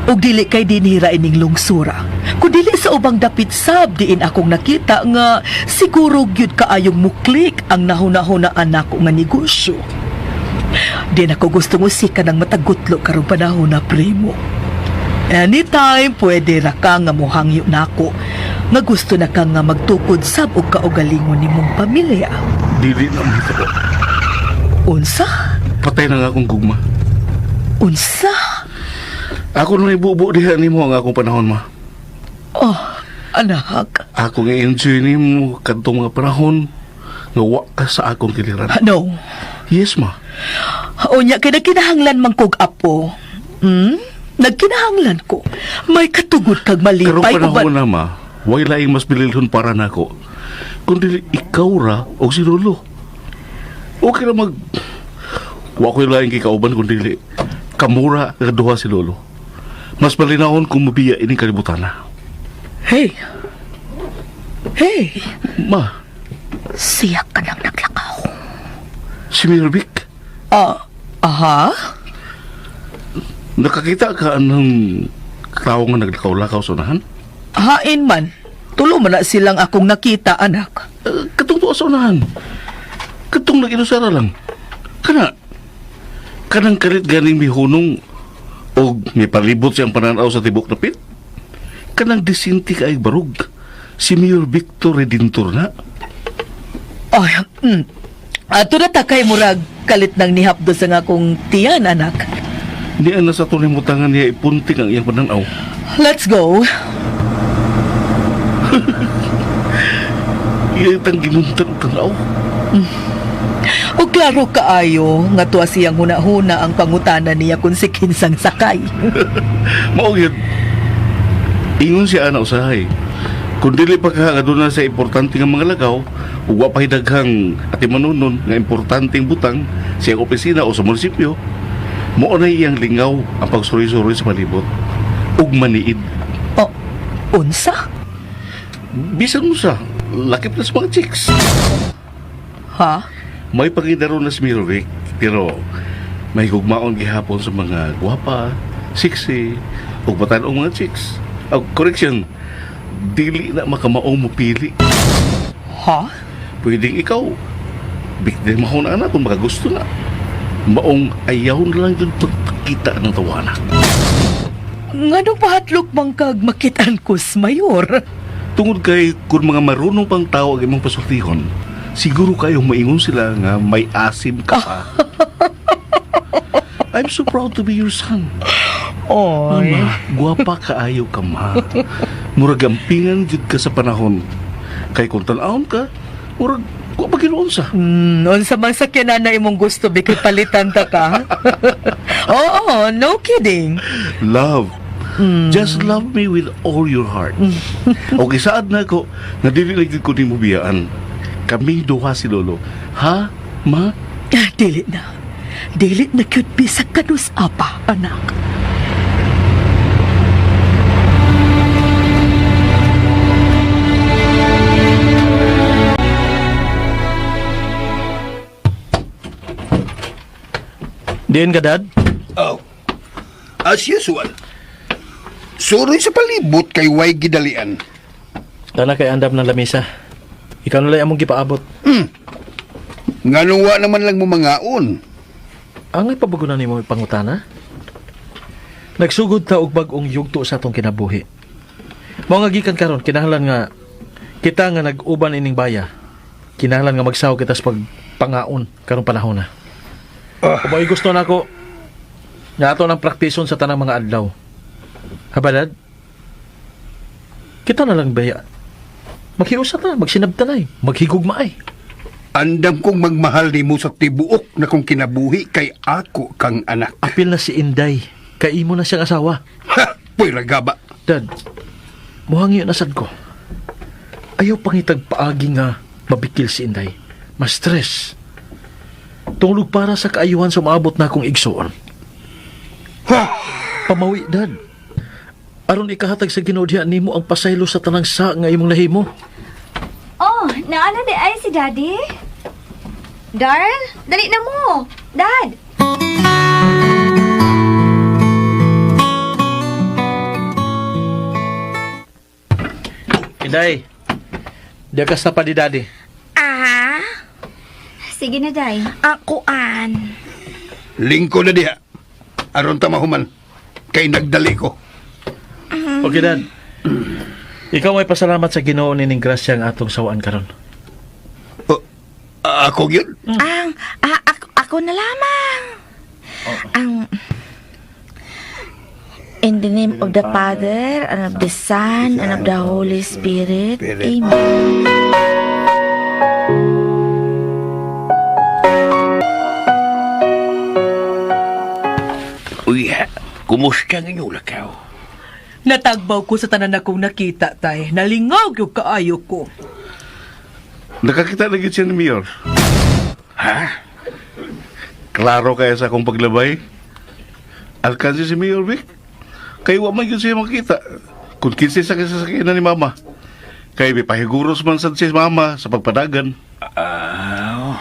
Og dili kay dinhi ra ining lungsura. Kun dili sa ubang dapit sab diin akong nakita nga siguro gyud kaayong muklik ang nahuna-huna anak ko nga negosyo. Di na ko gusto mo sika ng matagutlo karong panahon na primo. Anytime pwede ra ka nga mohangyo nako nga gusto na ka nga magtukod sab og kaugalingon nimong pamilya. Dili na mahitabo. Unsa? Patay na nga akong gugma. Unsa? Ako na ibubo diha nimo ang akong panahon ma. Oh, anak. Ako nga enjoy nimo kadtong mga panahon nga wa ka sa akong kiliran. No. Yes ma. Unya kay nagkinahanglan man kog apo. Nagkinahanglan ko. May katugod kag Karong malipay panahon na ma, way laing mas bililhon para nako. Kundi ikaw ra og si Lolo. Okay ra mag wa ko'y laing kikauban kundi kamura nga duha si Lolo. Mas malinahon kung mabiya ining kalibutan na. Hey. Hey, Ma, siya ka nang naglakaw. si Mirvic, Ah, aha? nakakita ka ng tao nga naglakaw-lakaw sa unahan? Hain man. Tulo man na silang akong nakita, anak. Katong tuwa sa unahan. Katong nag-inusara lang. Kana, kanang kalit ganing mihunong o may palibot siyang pananaw sa tibok na pit. Kanang disinti kay barug. Si Mayor Victor Redentor na. Ay. Ato na takay murag kalit nang nihapdo sa nga akong tiyan, anak. Niya na sa tunay mutangan niya ipunting ang iyang pananaw. Let's go. Iya itang gimuntan og tanaw. O klaro kaayo nga tuwa siyang huna-huna ang pangutana niya kung si kinsang sakay. Mao gyud. Ingon siya ana usahay. Kung dili pa ka nga doon na sa importante nga mga lagaw, ug wa pa'y daghang atimanunon nga importanteng butang sa iyang opisina o sa munisipyo, mao na iyang lingaw ang pagsuroy-suroy sa palibot ug maniid. Oh, unsa? Bisan mo sa lakip na sa mga chicks. Ha? May pangidaro na si Miro Rick, pero may gugmaon gihapon sa mga gwapa, sexy, ug batan-ong mga chicks. Oh, correction, dili na makamaong mopili. Ha? Pwedeng ikaw, biktima ko na anak kung makagusto na. Maong ayaw na lang yun pagpakita ng tawana. Nganong pahatlok man kag makitaan ko sa mayor? Tungod kay kung mga marunong pang tao ang imong pasultihon, siguro kayong maingon sila nga may asim ka pa. I'm so proud to be your son. Oy. Mama, guwapa kaayo ka, ma. Murag ampingan jud ka sa panahon. Kay kung tan-awon ka, murag wa pa ginoon sa. Unsa man sa kinana imong gusto bikay palitan ta ka? Oo, no kidding. Love. Just love me with all your heart. Okay, saad na ako, nga dili lang jud ko nimo biyaan. Kaming duha si Lolo. Ha, ma? Ah, dili na. Dili na cute bisag kanus apa, anak. Diin ka, Dad? Oh. As usual. Suroy sa palibot kay way gidalian. Tana kay andam ng lamisa. Ikaw na lang among gipaabot. Nganong wa naman lang mo mangaon. Angay pabago na nimo ipangutana? Nagsugod ta og bag-ong yugto sa atong kinabuhi. Mao nga gikan karon kinahanglan nga kita nga nag-uban ining baya. Kinahanglan nga magsaw kita sa pagpangaon karong panahon na. Kung mao'y gusto nako nga ato nang praktison sa tanang mga adlaw. Habalad? Kita na lang baya. Maghiusa ta, magsinabtanay, maghigugma ay. Andam kong magmahal nimo sa tibuok na kong kinabuhi kay ako kang anak. Apil na si Inday. Kay imo na siyang asawa. Ha! Puy ragaba. Dad, muhangyo na sad ko. Ayaw pangitag paagi nga mabikil si Inday. Ma-stress. Tungog para sa kaayuhan sa maabot na akong igsoon. Ha! Pamawi, Dad. Aron ikahatag sa Ginoo diha nimo ang pasaylo sa tanang sa nga imong nahimo. Oh, naano di ay si Daddy? Darl, dali na mo. Dad! Inday, diya ka sa pa di Daddy. Ah, Sige na, Day. akuan. Lingko na diha. Aron ta mahuman. Kay nagdali ko. Okay, Dad. Ikaw may pasalamat sa Ginoo nining grasya ang atong sawaan karon. Oh, ako gyud? Ang, ako, ako na lamang. Ang, in the name of the Father, and of the Son, and of the Holy Spirit. Spirit. Amen. Uy, ha, kumusta ang inyong lakaw? Natagbaw ko sa tanan akong nakita, tay. Nalingaw gyud kaayo ko. Nakakita na gyud siya ni Mayor. Ha? Klaro kaya sa akong paglabay. Alkansi si Mayor Vic. Kay wa man gyud siya makita. Kung kinsa sa kasakyan ni Mama. Kay may pahiguros man sad si Mama sa pagpadagan. Ah,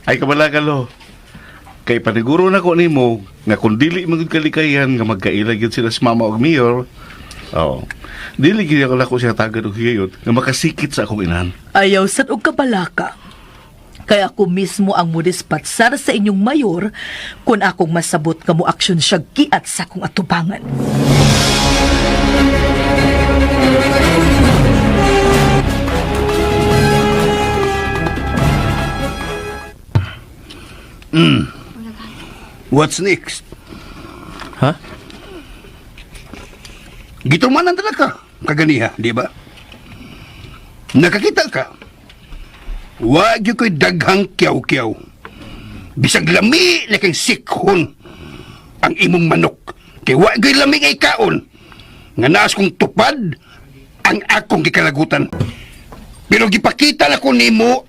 Ay kabala lo. Kay paniguro na ko nimo nga kung dili man gyud kalikayan nga magkaila gyud sila si Mama og Mayor. Oh. Dili gyud ako nako siya tagad og higayon nga makasikit sa akong inahan. Ayaw sad og kabalaka. Kaya ako mismo ang mudispatsar sa inyong mayor kung akong masabot nga mo aksyon siya giat sa akong atubangan. What's next? Ha? Gitumanan talaga ka, kaganiha, di ba? Nakakita ka. Wa gyud ko'y daghang kiyaw-kiyaw. Bisag lami na kang sikhon ang imong manok. Kay wa gyud lami nga ikaon. Nga naas kong tupad ang akong gikalagutan. Pero gipakita na ko nimo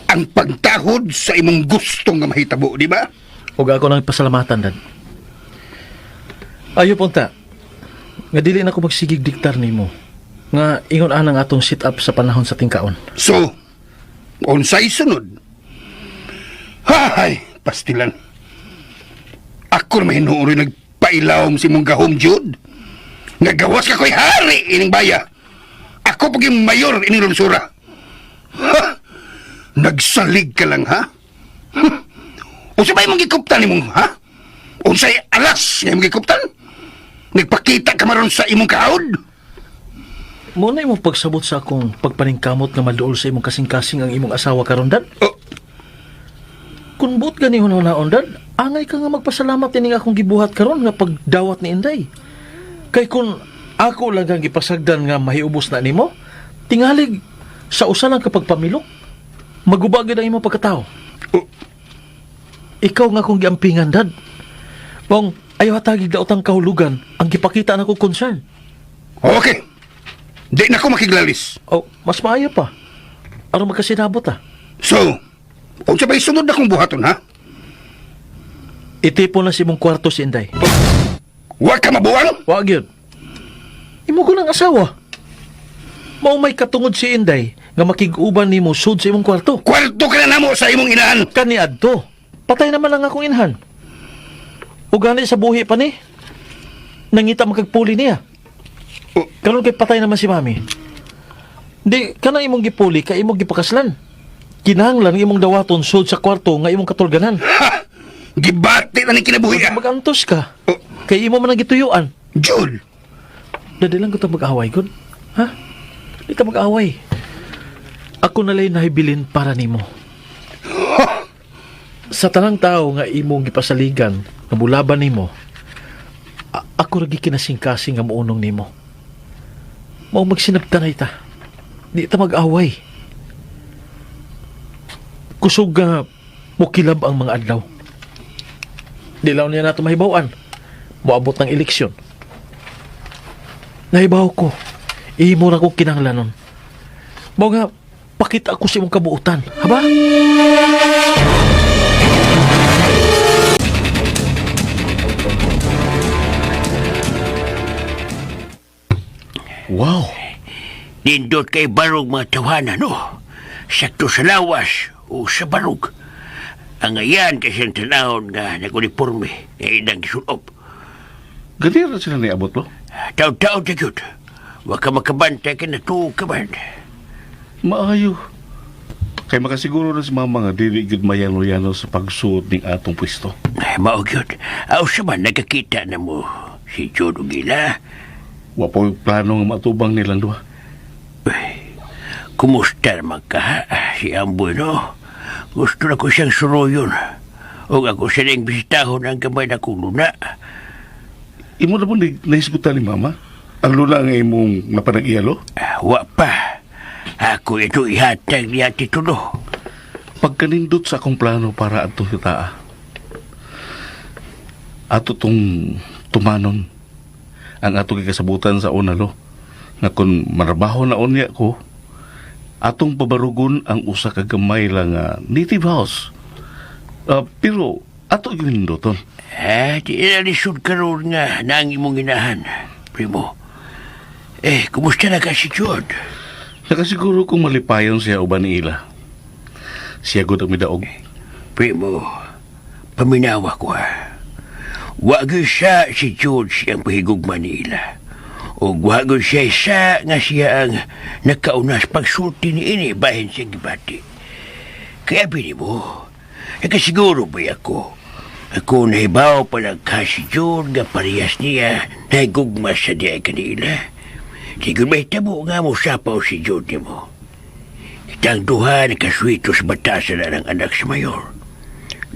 ang pagtahod sa imong gusto nga mahitabo, di ba? Ug ako nang pasalamatan, Dad. Ayo punta. Nga dili na ko magsigig diktar nimo. Nga ingon anang atong sit up sa panahon sa tingkaon. So, unsay sunod? Hay, pastilan. Ako na mahinuoy nagpailawom si mong gahom, Jude. Nagawas ka ko'y hari ining baya. Ako pag yung mayor ining lungsura. Ha? Nagsalig ka lang, ha? Unsa ba imong gikuptan nimong, ha? Unsay alas nga imong gikuptan? Nagpakita ka maron sa imong kaod? Mo na imong pagsabot sa akong pagpaningkamot nga maduol sa imong kasing-kasing ang imong asawa karon, Dad. Oh. Kung buot gani hunahon, Dad, angay ka nga magpasalamat ining akong gibuhat karon nga pagdawat ni Inday. Kay kung ako lang ang gipasagdan nga mahiubos na nimo, tingalig sa usa lang kapag pamilok, maguba gyud ang imong pagkatao. Oh. Ikaw nga kong giampingan, Dad. Bong, ayaw hatagig daotang kahulugan ang gipakita na ko concern. Okay. Di na ko makiglalis. Oh, mas maayo pa. Aron magkasinabot ah. So, unsa ba'y sunod na kong buhaton, ha? Itipon na si imong kwarto si Inday. Wa ka mabuang? Wa gyud. Imo ko ng asawa. Mao may katungod si Inday nga makig-uban nimo sud sa imong kwarto. Kwarto ka na namo sa imong inahan. Kaniadto. Patay naman ang akong inhan. O gani sa buhi pa ni. Nangita makagpuli niya. Oh. Karon kay patay naman si mami. Di kana imong gipuli kay imong gipakaslan. Kinahanglan imong dawaton sud sa kwarto nga imong katulganan. Ha! Gibati na ni kinabuhi, ah. Magantos ka. Oh. Kay imo man ang gituyuan. Jul! Dali lang ko ta mag-away, gud. Ha? Di ta mag-away. Ako na lay nahibilin para nimo. Sa tanang tao nga imong gipasaligan, nga mulaban nimo, ako ra kinasingkasing nga muunong nimo. Mao magsinabtanay ta. Di ta mag-away. Kusog nga mukilab ang mga adlaw. Di lang niya nato mahibaw-an. Moabot ng eleksyon. Nahibaw ko. Imo ra ko kinahanglanon. Mao nga pakita ako sa imong kabuutan, haba? Wow! Nindot kay barog mga tawanan, no? Sakto sa lawas o sa barog. Ang ayan kasi ang tanahon nga nag-uniforme nga ilang gisulop. Ganira sila niabot, lo? Taon-taon sa yun. Wa ka makabantay ka na tuog ka man. Maayo. Kay makasiguro na si mama nga dili gyud mayano-yano sa pagsuot ning atong pwesto. Ay, mao gyud. Aw sa man nagkakita na mo si Jude ug ila. Wa po plano nga matubang nilang duha. Kumusta naman ka, ha? Si Amboy, no? Gusto na ko siyang suruyon. O ako siya rin bisitahon ang gamay na kong luna. Imo na po nahisgutan ni mama? Ang lula nga imong napanag-iyalo? Ah, wa pa. Ako ito ihatag niya titulo. Pagkanindot sa akong plano para atong hitaa. Ato tong tumanon ang ato gikasabutan sa una lo nga kun marabaho na unya ko atong pabarugon ang usa ka gamay lang nga native house. Ah, pero ato ginindoton. Eh, di inalisod karon nga nang imong inahan, primo. Eh, kumusta na ka si Jude? Nakasiguro kung malipayon siya uban ni ila. Siya gud ang midaog. Primo, paminawa ko ha. Wa gyud siya si Jude siyang pahigugma ni ila. O wa gyud siya isa nga siya ang nakaunas pagsulti ni ini bahin siyang gibati. Kaya bini mo, nakasiguro ba ako? Ako nahibaw pa ka si Jude nga parehas niya nahigugma sa diya kanila. Siguro may tabo nga mo sapaw si Jude nimo. Kitang duha nakaswito sa batasan na ng anak sa mayor.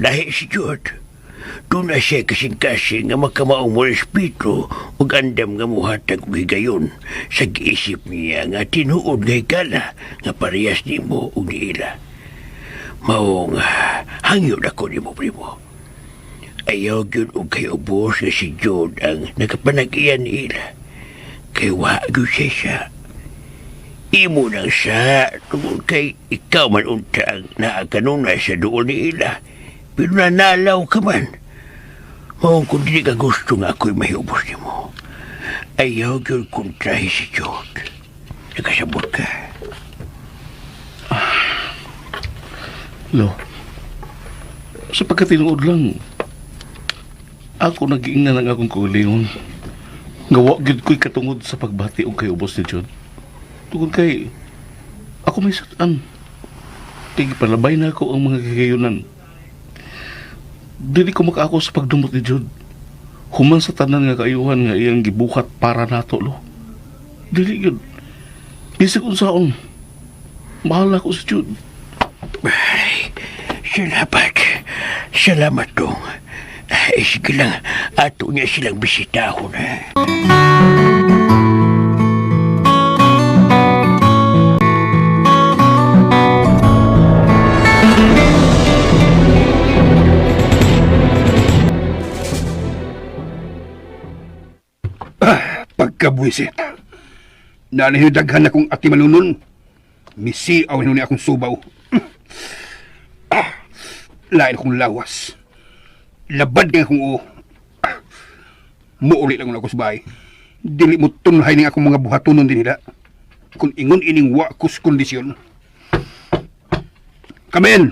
Lahi si Jude. Doon na siya kasing-kasing nga makamaong mo respeto ug andam nga muhatag og higayon sa giisip niya nga tinuod nga higala nga parehas nimo ug niila. Maong hangyo na ko nimo, primo. Ayaw gyud og kay ubos nga si Jude ang nakapanag-iyan nila. Kay wa gyud siya siya. Imo nang siya tungod kay ikaw man unta ang naa kanunay sa duol ni ila. Pero nanalaw ka man. Maong kung dili ka gusto nga ako'y mahiubos nimo. Ayaw gyud kontrahi si Jude. Nakasabot ka. Lo, sa pagkatinuod lang, ako nag-iingnan ang akong kaugalingon. Nga wa gyud ko'y katungod sa pagbati og kay ubos ni Jude. Tungod kay, ako may sat-an. Kay gipalabay na ako ang mga kagayunan. Dili ko makaako sa pagdumot ni Jude. Human sa tanan nga kaayuhan nga iyang gibuhat para nato, lo. Dili gyud. Bisag unsaon. Mahal ako si Jude. Ay, salamat. Salamat dong. Ay, sige lang, ato niya silang bisitahon. Ha? Pagkabuisit. Nalihidaghan akong ati malunon. Misiaw ni akong subaw. Ah, lain akong lawas. Labad nga akong uo. Ah, muuli lang ako sa bahay. Dili mo tunhay ning akong mga buhatonon din nila. Kung ingon ining wa kus kondisyon. Come in.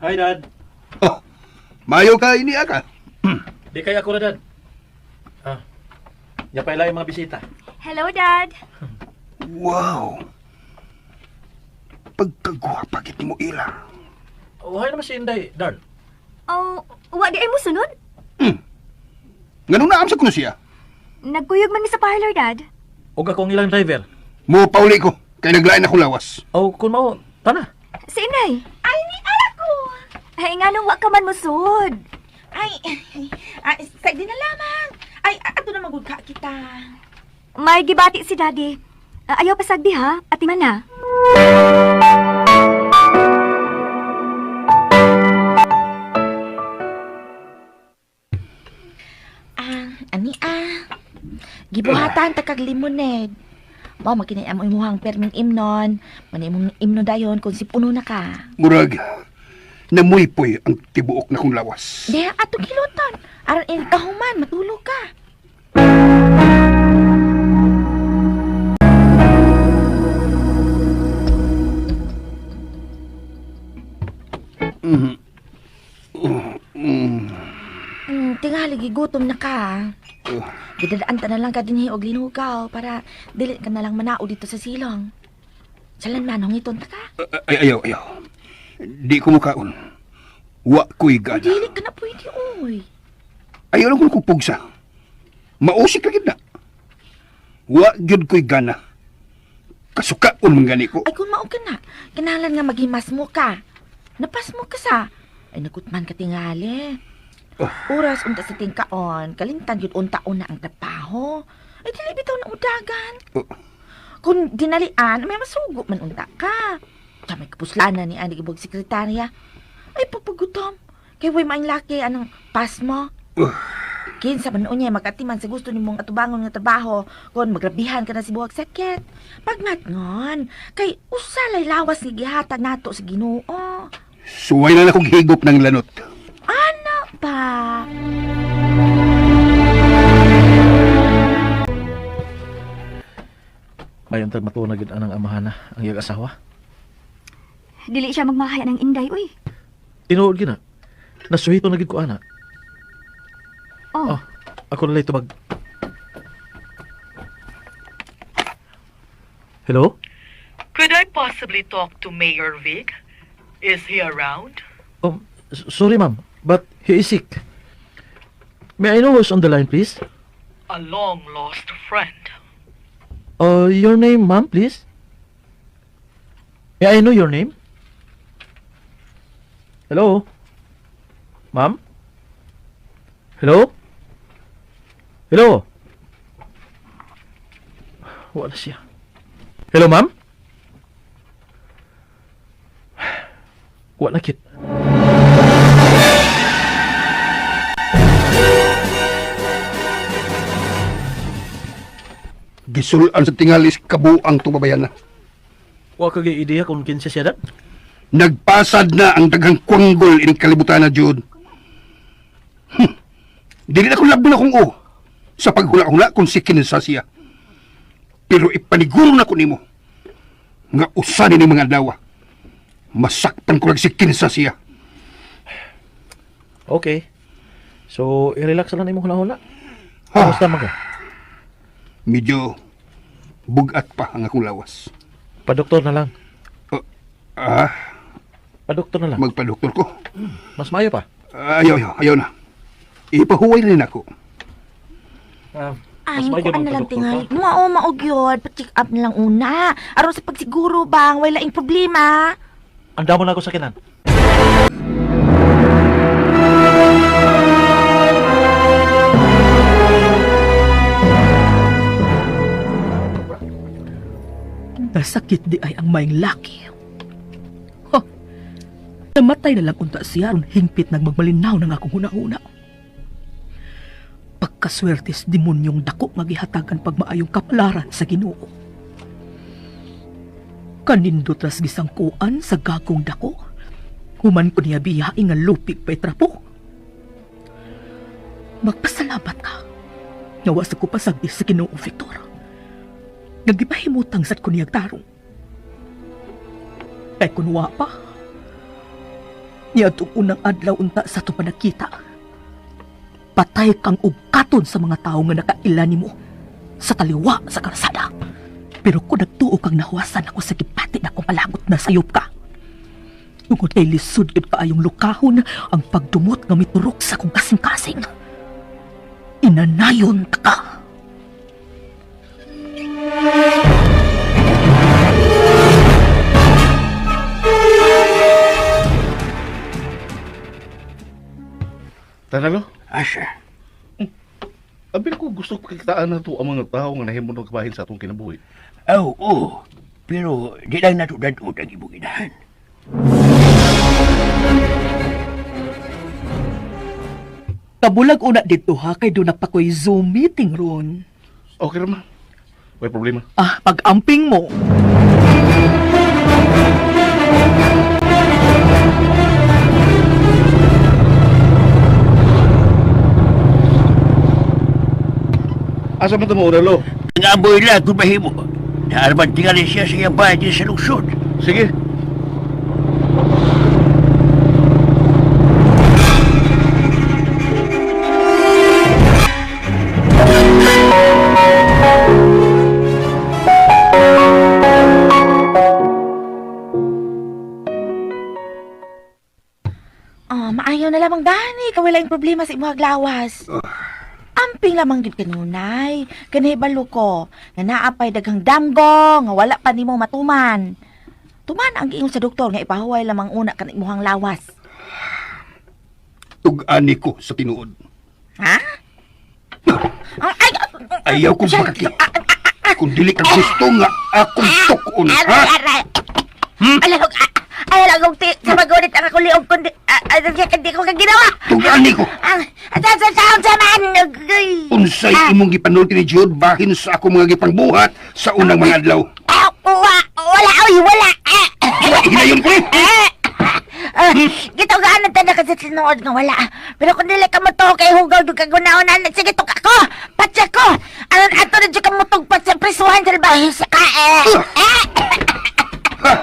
Hi, Dad. Oh, mayo ka ini ka. Di kaya ako na, Dad. Ah, yapay lang yung mga bisita. Hello, Dad. Wow. Pagkagwapa gid mo ila. Uhay naman si Inday, Darl. Oh, wa di ay mo sunod? Nganong naam sa kuno siya? Nagkuyog man mi sa parlor, Dad. Og ako ang ilang driver. Mo pauli ko kay naglain akong lawas. O kung mao, tana. Si Inday. Ay, ni anak ko. Ay, nganong wa ka man musod? Ay, ay, sa di na lamang. Ay, ato na magud ka kita. May gibati si Daddy. Ah, ayaw pasagdi ha, ati man na. Ah, ani ah. Gibuhatan ta kag limonade. Mao makinay amo imuhang perming imnon. Manay imong imno dayon kung sipuno na ka. Murag namuypoy ang tibuok na kong lawas. Diha ato giluton. Aron in kahuman matulog ka. Tingali gigutom na ka. Gidadaan ta na lang ka dinhi og linugaw para dili ka na lang manao dito sa silong. Salan man hongiton ta ka. Ay, ayaw, ayaw. Di ko mukaon. Wa ko'y gana. Dili ka na pwede oy. Ayaw lang ko pugsa. Mausik ra gid na. Wa gyud ko'y gana. Kasukaon man gani ko. Ay kung mao ka na, kinahanglan nga maghimas mo ka. Napas mo ka sa. Ay nagutman ka tingali. Oras unta sa tingkaon, kalimtan gyud unta una ang trabaho. Ay dili bitaw na udagan. Oh. Kung dinalian, may masugo man unta ka. Sa may kapuslanan ni ani ibog sekretarya. Ay papagutom. Kay way maing laki anong pas mo. Kinsa man unya magatiman sa gusto nimong atubangon nga trabaho kon magrabihan ka na si buhag sakit. Pagmatngon kay usa lay lawas ni gihatag nato sa Ginoo. Suway na akong higop ng lanot. Ana pa. Mayon tag matuon na gid anang amahana ang iyang asawa. Dili siya magmahaya ng Inday, uy. Tinuod gid na. Nasuhito na gid ko ana. Oh, Oh, ako na lang tubag. Hello? Could I possibly talk to Mayor Vic? Is he around? Sorry ma'am, but he is sick. May I know who's on the line, please? A long lost friend. Your name, ma'am, please? May I know your name? Hello? Ma'am? Hello? Hello? Wala siya. Hello, ma'am? Wala kit. Gisulan sa tingalis kabuang tumabayan na. Wa ka gay ideya kung kinsa siya dat? Nagpasad na ang daghang kwanggol ining kalibutan na Jude. Dili na ko labon akong o sa paghula-hula kung si kinsa siya. Pero ipaniguro na ko nimo nga usan ini mga adlaw. Masaktan ko lang si kinsa siya. Okay. So, i-relax lang imong huna-huna. Ah. Kamusta man ka? Medyo bugat pa ang akong lawas. Padoktor na lang. Ah, Padoktor na lang. Magpadoktor ko. Mas maayo pa. Ayaw, ayaw, ayaw na. Ipahuway rin ako. Ah, Ay, mas maayo kuan na lang magpadoktor tingali. ka. Mao mao gyud, pa-check up na lang una. Aron sa pagsiguro bang wala ing problema. Ang damo na ako sa kinan. Nasakit di ay ang maing laki. Ha! Namatay na lang unta siya aron hingpit nag magmalinaw ng akong huna-huna. Pagkaswertes demonyong dako nga gihatagan pagmaayong kapalaran sa Ginoo. Kanindot ras gisangkuan sa gagong dako. Human ko niya biyae nga lupig pa'y trapo. Magpasalamat ka. Nga wa sa ko pasagdi sa Ginoo, Victor. Nagipahimutang sad ko niyag tarong. Kay kunwa pa, niadtong unang adlaw unta sa itong panagkita. Patay kang ugkaton sa mga tao nga nakaila nimo sa taliwa sa karsada. Pero kung nagtuo kang nahuwasan ako sa gipati na kong palagot na sayop ka. Tungod kay lisod gid kaayong lukahon ang pagdumot nga miturok sa kong kasing-kasing. Inanayon ta ka. Tanalo, Asa? abi ko gusto pakitaan na to ang mga tao nga nahimo ng kabahin sa atong kinabuhi. Aw, oo. Pero di lang nato dadot ang imong inahan. Kabulag una dito ha, kay doon na pa ko'y Zoom meeting ron. Okay ra ma. May problema. Ah, pag-amping mo. Asa man ta mo lo? Ang aboy lang kung mahimo. Naarman tingali siya sa iyang bahay din sa lungsod. Sige. Ah, maayo na lamang dani kay wala ing problema sa imong lawas. Amping lamang gyud kanunay. Kanay balo ko nga naa pay daghang damgo nga wala pa nimo matuman. Tuman ang giingon sa doktor nga ipahuway lamang una kan imong lawas. Tug-ani ko sa tinuod. Ha? Ay, Ayaw kong makaki. Kung dili ka gusto nga akong tukon, ha? Aray, aray. Alahog, alahog, ti, sa magunit ang ako liog kundi, hindi ko ka ginawa. Tug-ani ko. Ang, sa man, agoy. Unsay imong gipanulti ni Jude bahin sa akong mga gipangbuhat sa unang mga adlaw. Ah, wala, oy, wala. Ah, Wala hinayon ko ni. ah, gitugaan na tayo kasi sinuod nga wala. Pero kung dili ka mo to, kay hugaw, doon ka gunaon, sige, tuk ako, patsa ko. Aron ato na dyan ka mutugpat sa prisuhan sa bahay sa ka, eh. Eh.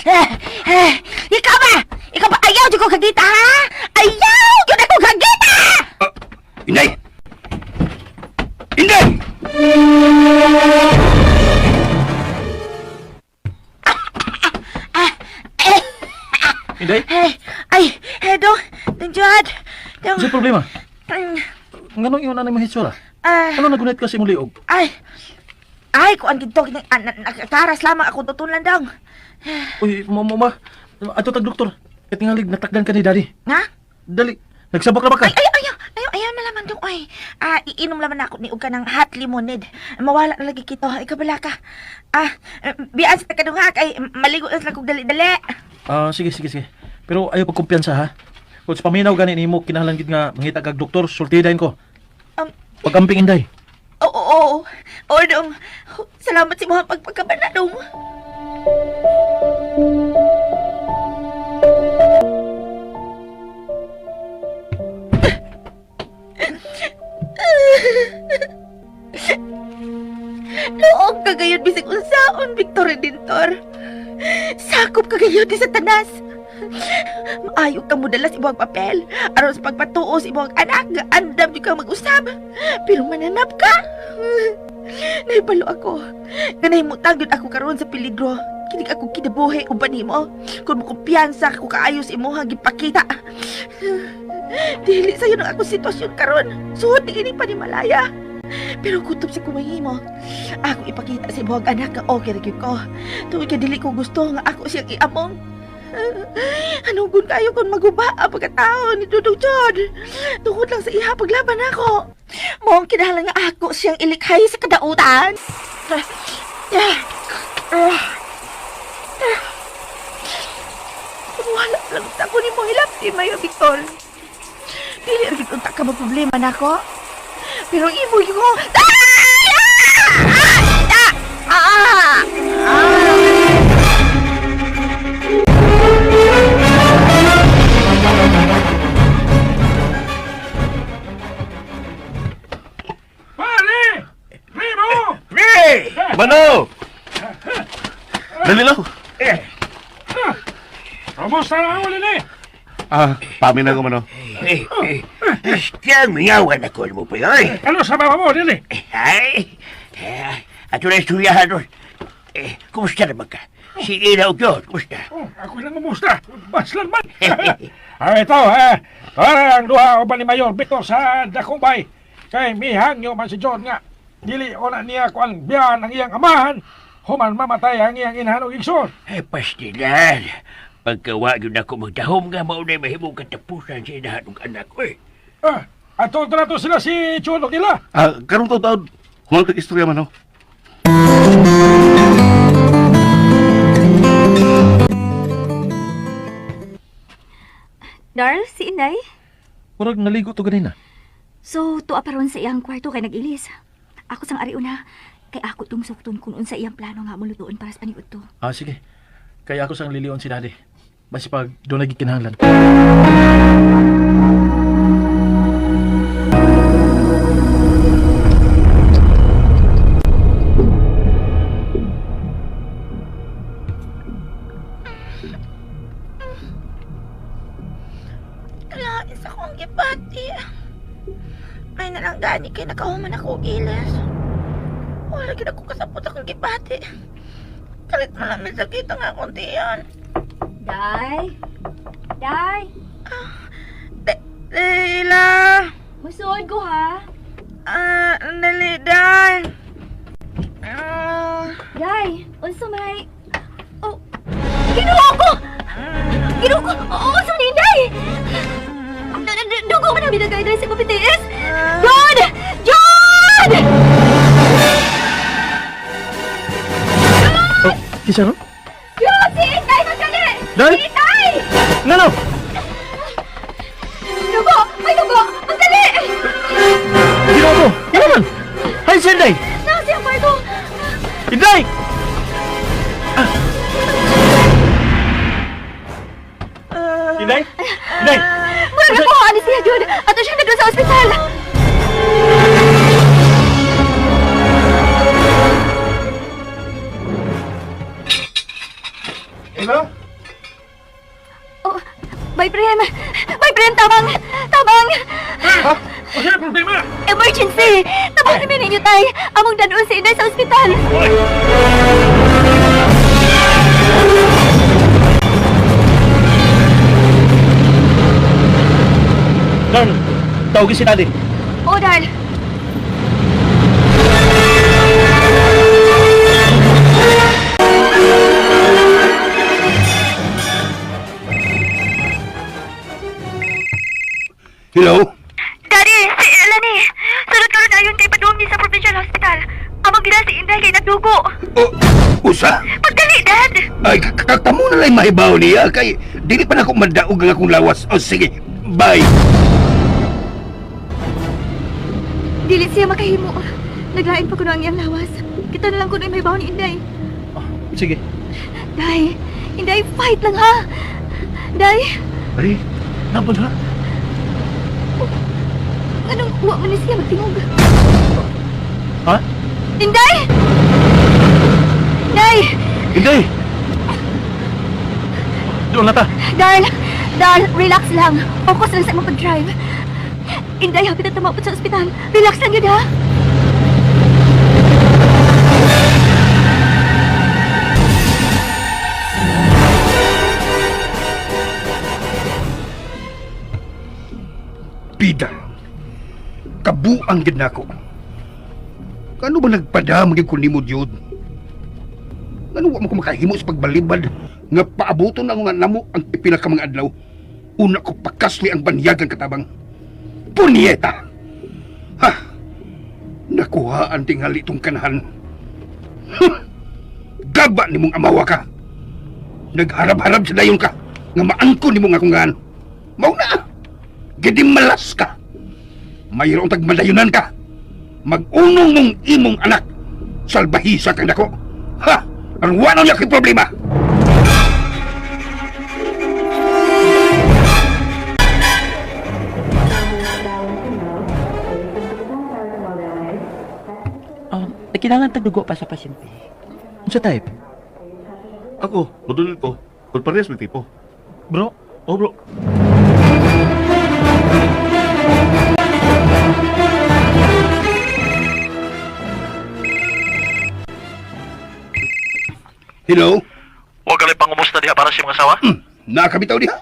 Eh, eh, ikaw ba? Ikaw ba? Ayaw, di ko kagita, ha? Ayaw, di ko kagita! Ah, Inday! Inday! Inday, Ay, ay, eh, dong, dong, Jod. Dong, sa problema? Mm, Nganong ingon anay mo hitsura? ah, Ano nagunit ka sa imong liog? ay, ay, kuan gito, nakaras lamang ako tutulan dong. Uy, ma, ma, ma. Ato tag doktor. Tingalig, natakdan ka ni Daddy. Nga? Dali, nagsabak na ba ka? Ay, ayaw, ayaw, ayaw, ayaw na laman dong, oy. Ah, iinom laman ako ni og kanang hot lemonade. Mawala na lagi kito. Ikaw bala ka. Ah, bian sa kadunga kay maligo na sila kog dali-dali. Ah, sige, sige, sige. Pero ayaw pagkumpiyansa ha. Kung sa paminaw gani nimo kinahanglan gid nga mangita kag doktor, sultidahin ko. Pagamping Inday. Oo, oo, oo. Oo, dong. Salamat sa mga pagpagkabana, dong. Loog ka gayon bisag unsaon, Victor Redentor. Sakop ka gayon ni Satanas. Maayo ka mo dala sa imong papel aron sa pagpatuo sa imong anak nga andam jud ka mag-usab. Pero mananap ka. Naibalo ako. Nga nahimutang yun ako karon sa peligro. Kinig ako kinabuhi uban nimo. Kung mokumpiyansa ako kaayo sa imuhang gipakita. Dili sayo nang ako sitwasyon karon. Suod ni ini panimalaya. Pero kutob sa kumahimo. Ako ipakita sa imong anak nga okay ra gyud ko. Tungod kay dili ko gusto nga ako siyang iamong. Anong kayo kung maguba ang pagkatao ni Dudong Jod? Tungod lang sa iha paglaban ako. Mao ang kinahanglan nga ako siyang ilikhay sa kadautan. Kung wala lang ako ni mo hilap di Mayo Victor. Dili ra gid unta ka problema nako. Pero ang imo ko. Ah! Ah! Ah! Pare! Primo! Pre! Mano! Dali lang. Eh, Kamusta na ang uli ni? Ah, paminaw ko mano. eh, eh. Siyang mingawan ako mo pa oy. Ano sa baba mo, dili? Ay, eh, ato na istoryahan ron. Eh, kumusta naman ka? Si Ina o Diyos, kumusta? Oh, ako lang kumusta. Baslan man. Ah, ito, eh. Para ang duha uban ni Mayor Victor sa Dakumbay. Kay mihangyo man si John nga. Dili o na niya kuan biyan ang iyang amahan. Human mamatay ang iyang inahan og igsoon. Ay, pastilan. Pagkawa yun ako magdahom nga, maunay mahimong katapusan sa inahan ng anak ko eh. Ah, ato na to sila si Cholo nila. Ah, karon taw taon. Huwag kag istorya mano. Darl, si Inday. Murag naligo to ganina. So, tuwa pa ron sa iyang kwarto kay nag-ilis. Ako sang ariuna, kay ako tong sukton kung unsa iyang plano nga mulutuon para sa paniud to. Ah, sige. Kaya ako sang lilion si Daddy. Basi pag doon lagi kinahanglan. Kalain sa akong gipati. Ay na lang gani kay nakahuman ako og ilis. Wala gid ako kasabot akong gipati. Kalit malamig sakit ang akong tiyan. Day! Day! Leila! Musuod ko ha! Ah, dali, day. Ah, Day! Unsa may... Oh! Ginoo ko! Ginoo ko! Oo, unsa man Inday! Dugo man ang binagay dahil sa PTS! John! John! Oh, kisa ron? John! Si Inday! Magdali! Day! Si Inday! Ngano? Dugo! May dugo! Magdali! Ginoo ko! Ngano man? Hay, si Inday! Nasa siyang kwarto! Inday! Ah. Inday? Inday! Murag ako! Ano siya, John? Ato siya nagdoon sa ospital! Hello? Oh, Bay Prem! Bay Prem, tabang! Tabang! Ha? O siya problema? Emergency! Tabang kami ninyo, tay! Among danon si Inday sa ospital! Darl, tawagin si Daddy. Oh, Darl! Hello? Daddy, si Ella ni. Sunod karon ayon kay padung ni sa Provincial Hospital. Among gila si Inday kay nagdugo. O, usa? Pagdali, Dad! Ay, kamo na lang mahibaw niya kay dili pa na ako madaog ang akong lawas. O sige, bye. Dili siya makahimo. Naglain pa kuno ang iyang lawas. Kita na lang kuno may ni Inday. Sige. Day, Inday, fight lang ha. Day, Ay, naman ha? anong wa man ni siya magtingog? Ha? Inday! Day! Inday! Doon na ta. Darl! Darl, relax lang. Focus lang sa imong pag-drive. Inday, hapit na tumapot sa ospital. Relax lang yun, ha? Bida. Kabuang gid nako. Kano ba nagpadam gyud ko nimo Jud? Ngano wa mo ko makahimo sa pagbalibad nga paabuton ang nga namo ang pipila ka mga adlaw. Una ko pakasli ang banyagan katabang. Punyeta. Ha. Nakuha ang tingali tong kanahan. Huh. Gaba nimong amawa ka. Nagharap-harap sa dayon ka nga maangko nimo nga akong gaan. Mao na. Gidimalas ka. Mayroong tagmadayunan ka. Mag-unong mong imong anak. Salbahisa kang dako. Ha! Ang wala niya kay problema. Kailangan tagdugo pa sa pasyente. Unsa type? Ako, madulil ko. Kung parehas may tipo. Bro, Oh, bro. Hello? Huwag ka lang pangumusta diha para sa mga asawa. Nakabitaw diha.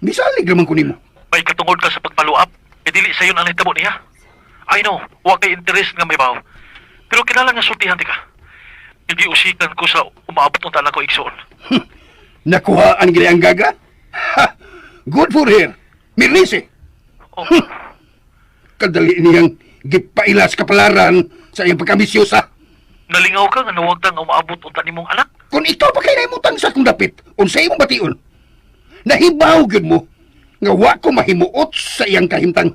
Misalig raman ko nimo. May katungod ka sa pagpaluap. E dili sayon ang nahitabo niya. I know, huwag kay interest nga may baw. Pero kinahanglan nga sultihan ti ka. Hindi usikan ko sa umaabot ng talang ko igsoon. Nakuha ang ang gaga? Ha! Good for her. Mirnise. Oh, Kadali niyang gipailas kapalaran sa iyang pagkamisyosa. nalingaw ka nga nawag ta nga umaabot unta nimong anak. Kung ikaw pa kay naimutang sa akong dapit, unsa imong bation? Nahibaw gyud mo nga wa ko mahimuot sa iyang kahimtang.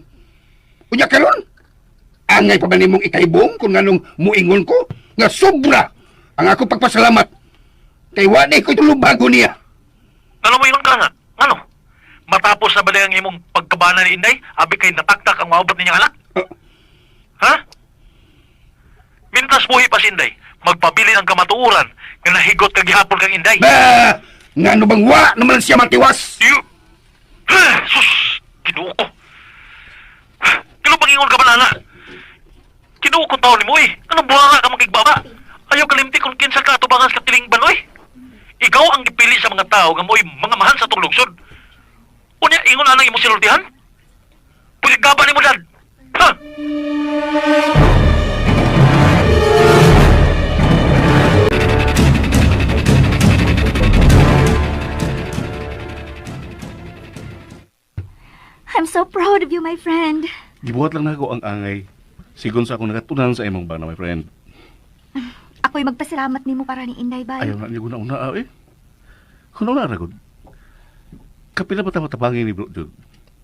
Unya karon, angay pa ba nimong ikaibong kung nganong muingon ko nga sobra ang ako pagpasalamat kay wa na ko tulubago niya. Ngano mo ingon ka nga? Ngano? Matapos na ba ang imong pagkabana ni Inday, abi kay nataktak ang umaabot ninyang anak? Ah, Ha? Mintas buhi pa si Inday, magpabili ang kamatuoran nga nahigot kag gihapon kang Inday. Ba, ngano bang wa naman siya matiwas? You... Sus! Kinuo ko. Kino pangingon ka ba, nana? Kinuo ko taon ni mo eh. Anong buhanga ka makigbaba? Ayaw kalimti kung kinsa ka atubangan sa tiling banoy. Ikaw ang gipili sa mga tao nga mo'y mga mahan sa tong lungsod. Unya, ingon anang imong sinultihan? Pagkagaba ni mo, dad! Ha? I'm so proud of you, my friend. Gibuhat lang nako ang angay. Sigon sa akong nakatunan sa imong bana, my friend. Ako'y magpasalamat nimo para ni Inday, bay. Ayaw na niya una-una, ah, eh. Kung una ragod. Kapila ba tamatapangin ni bro Jude?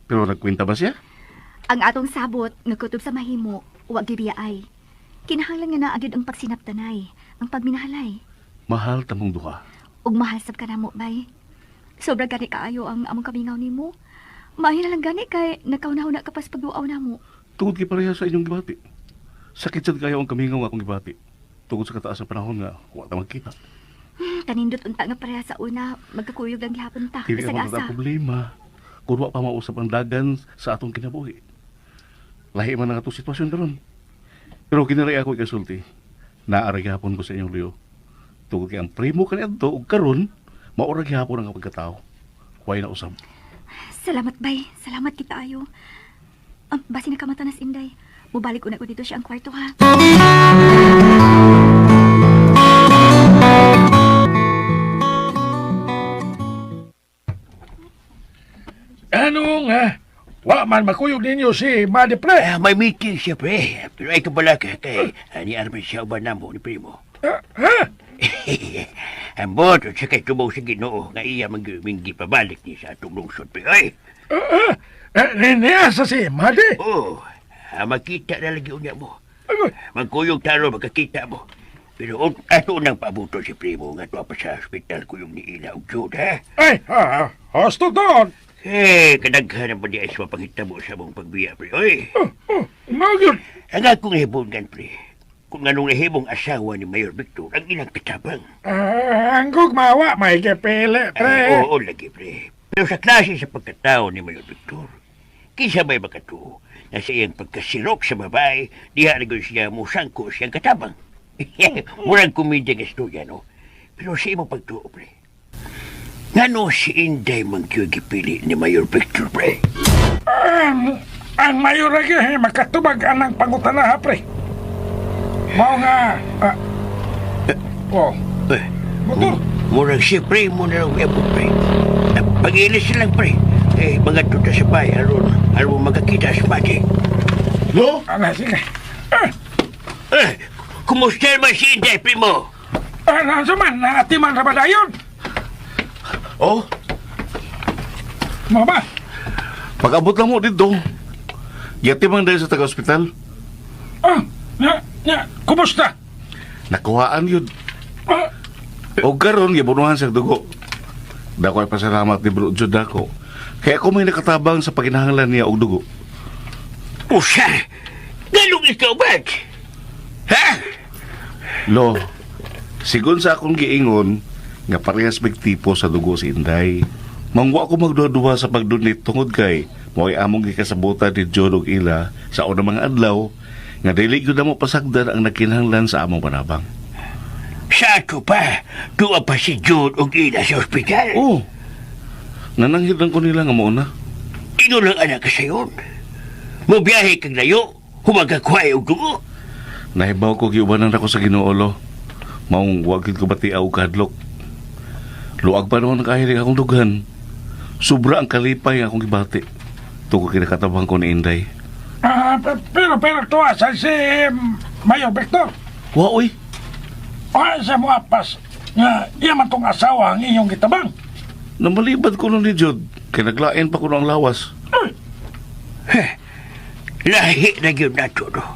Pero nagkwenta ba siya? Ang atong sabot nga kutob sa mahimo, wa gibiyaay. Kinahanglan nga naa gyud ang pagsinaptanay, ang pagminahalay. Mahal tamong duha. Ug mahal sab ka namo, bay. Sobra gani kaayo ang among kamingaw nimo. Maayo na lang gani kay nagkauna-una ka pa sa pagduaw namo. Tungod kay pareha sa inyong gibati. Sakit sad kayo ang kamingaw nga akong gibati. Tungod sa kataas sa panahon nga, wa ta magkita. Kanindot unta nga pareha sa una, magkakuyog lang gihapon ta. Dili Bisag ka asa. ang problema. Kung wa pa mausap ang dagan sa atong kinabuhi. Lahi man ang atong sitwasyon karon. Pero kiniray ako ikasulti. Naara gihapon ko sa inyong Leo. Tungod kay ang primo kaniadto ug karon maura gihapon ang pagkatao. Way na usab. Salamat, bay. Salamat kita ayo. Basi nakamata na si Inday. Mubalik una ko dito siya ang kwarto, ha? Ano nga? Wa man makuyog ninyo si Madi pre. Ah, may meeting siya, pre. Pero ay kabala ka kay ni Armin siya uban namo ni Primo. Ah, ha? Ambot, sa kay tubaw sa Ginoo nga iya manggiminggi pabalik ni sa atong lungsod, pre. Ay! Ah, ah, eh, niya sa si Madi. Oh, makita na lagi unya mo. Agoy. Magkuyog taro, magkakita mo. Pero ato nang pabuto si Primo nga tuwa pa sa ospital kuyog ni Ila og Jude, ha? Ay, hosto doon. Eh, kadaghan ang ba di ay mapangitabo sa mong pagbiya, pre. Oy! Oh, oh, mao gyud. Ang akong hibungan, pre. Kung anong nahimong asawa ni Mayor Victor ang ilang katabang. Ah, ang gugmawa may gipili, pre. Ay, oo, lagi, pre. Pero sa klase sa pagkatao ni Mayor Victor, kinsa may makatuo na sa iyang pagkasirok sa babae, diha na gyud siya musangko siyang katabang. Murang komedya nga istorya, no? Pero sa imong pagtuo, pre. Ngano si Inday man gyud gipili ni Mayor Victor, pre? Ang mayor lagi eh, makatubag anang pangutana ha, pre. Mao nga, oh, Eh, motor. Murag si pre mo na lang umiabot, pre. Pag-ilis lang, pre. Eh, mga tuta sa bay, aron, aron magkakita sa mati. Lo? Ala, sige. Eh, Eh, kumusta naman si Inday, primo? Ano man, naatiman ra ba dayon? Oh, Mga ba? pag-abot lang mo dito. Yati man dahil sa taga-ospital. Ah, nya, nya, kumusta? Nakuhaan yun. Ah, O karon gibunuhan sa dugo. Dako ay pasalamat ni Bro Jud dako. Kaya ako may nakatabang sa paginahanglan niya og dugo. Usa! Ganong ikaw, bat? Ha? Lo, sigon sa akong giingon nga parehas mig tipo sa dugo si Inday. Mangwa ko magduha-duha sa pagdunit tungod kay mo'y among gikasabutan ni John og ila sa unang mga adlaw nga dili gyud namo pasagdan ang nagkinahanglan sa among panabang. Sa ato pa, tuwa pa si Jude og ila sa ospital. Oh. Nananghid lang ko nila nga mo na. Ino lang anak ka sayon. Mubiyahe kag layo, humagakuhay og dugo. Nahibaw ko giubanan ako sa Ginoo lo. Maong wa gid ko bati og kadlok. Luag pa naman ang akong dughan. Sobra ang kalipay ang akong gibati. Tungkol kinakatabang ko ni Inday. Ah, pero tuwa sa si Mayor Victor. Wa oy. Ah, sa mga pas nga iya man tong asawa ang iyong gitabang. Namalibad ko nun ni Jod. Kay naglain pa ko ang lawas. Lahi na gyud nato no.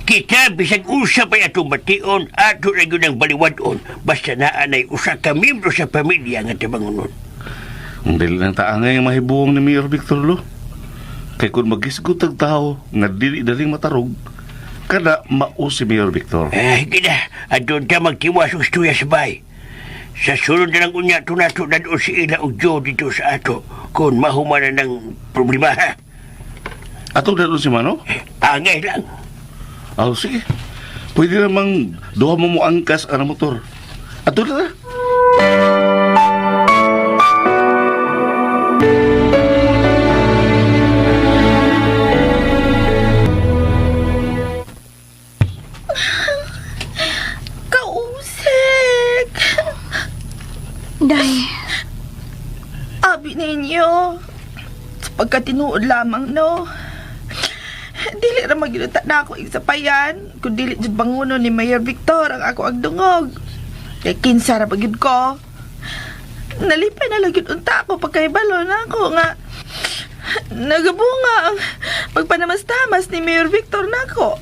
Kita bisag usa pa atong bation, ato na gyud ang baliwadon basta naa nay usa ka miyembro sa pamilya nga tabangonon. Ang dili ng taangay ang mahibuong ni Mayor Victor lo. Kay kung magisgot ang tao nga dili daling matarog, kada mao si Mayor Victor. Eh, gina, adon ta magtiwas og istorya sa bay. Sa sunod na lang unya tunato na doon si Ila og Joe dito sa ato kung mahuman na ng problema ha. Atong dadon si Mano? Angay lang. Oh, sige. Pwede namang duha mo mo angkas ang motor. Ato na. Kausik! Day, Abi ninyo. Sa pagkatinuod lamang, no? Dili ra maginuta na ako igsapayan. Kung dili jud banguno ni Mayor Victor ang ako agdungog. Kay kinsa ra ba gyud ko. Nalipay na lang gyud unta ako pagkahibalo na ako nga nagabunga ang pagpanamastamas ni Mayor Victor nako.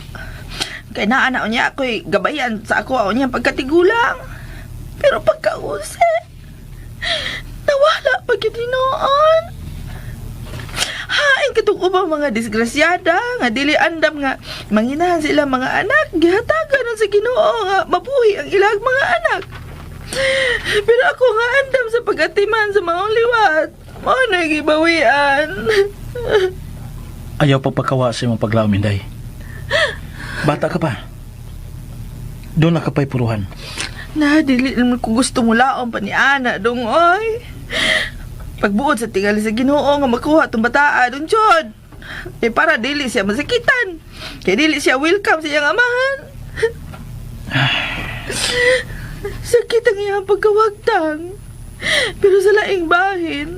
Kay naa na unya ako'y gabayan sa ako unyang pagkatigulang. Pero pagkause, nawala pa gyud noon. Hain katong ubang mga disgrasyada nga dili andam nga manginahan sila mga anak, gihatagan nun sa Ginoo nga mabuhi ang ilang mga anak. Pero ako nga andam sa pagatiman sa mga liwat. Mao na gibawian. Ayaw pa pagkawa sa imong paglaom, Inday. Bata ka pa. Doon na ka pa'y puruhan. Na dili naman ko gusto mo laom pa ni ana dong oy. Pagbuot sa tingali sa Ginoo nga makuha tong bataa dong jud. Eh para dili siya masakitan. Kay dili siya welcome sa iyang amahan. Sakit ang iyang pagkawagtang. Pero sa laing bahin,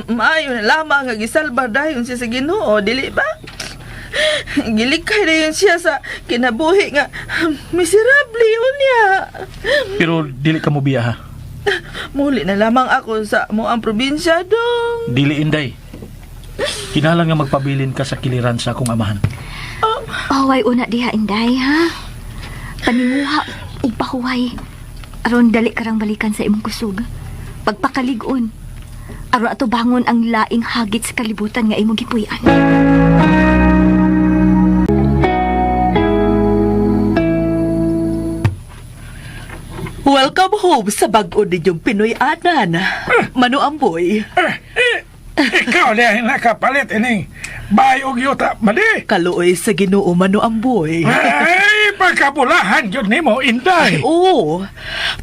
Maayo na lamang nga gisalba dayon siya sa Ginoo, dili ba? Gilikay dayon siya sa kinabuhi nga miserable yun niya. Pero dili ka mo biya ha. Muli na lamang ako sa mo ang probinsya dong. Dili Inday. Kinahanglan nga magpabilin ka sa kiliran sa akong amahan. Pahuway una diha, Inday, ha? Paninguha ug pahuway. Aron dali karang balikan sa imong kusog. Pagpakalig-on. Aron ato bangon ang laing hagit sa kalibutan nga imong gipuy-an. Welcome home sa bag-o ninyong Pinoy anan. Mano Amboy, Ikaw na nakapalit ining bayog yuta mali. kaluoy sa Ginoo Mano Amboy. Ay, pagkabulahan yun nimo, Inday. Ay, oo.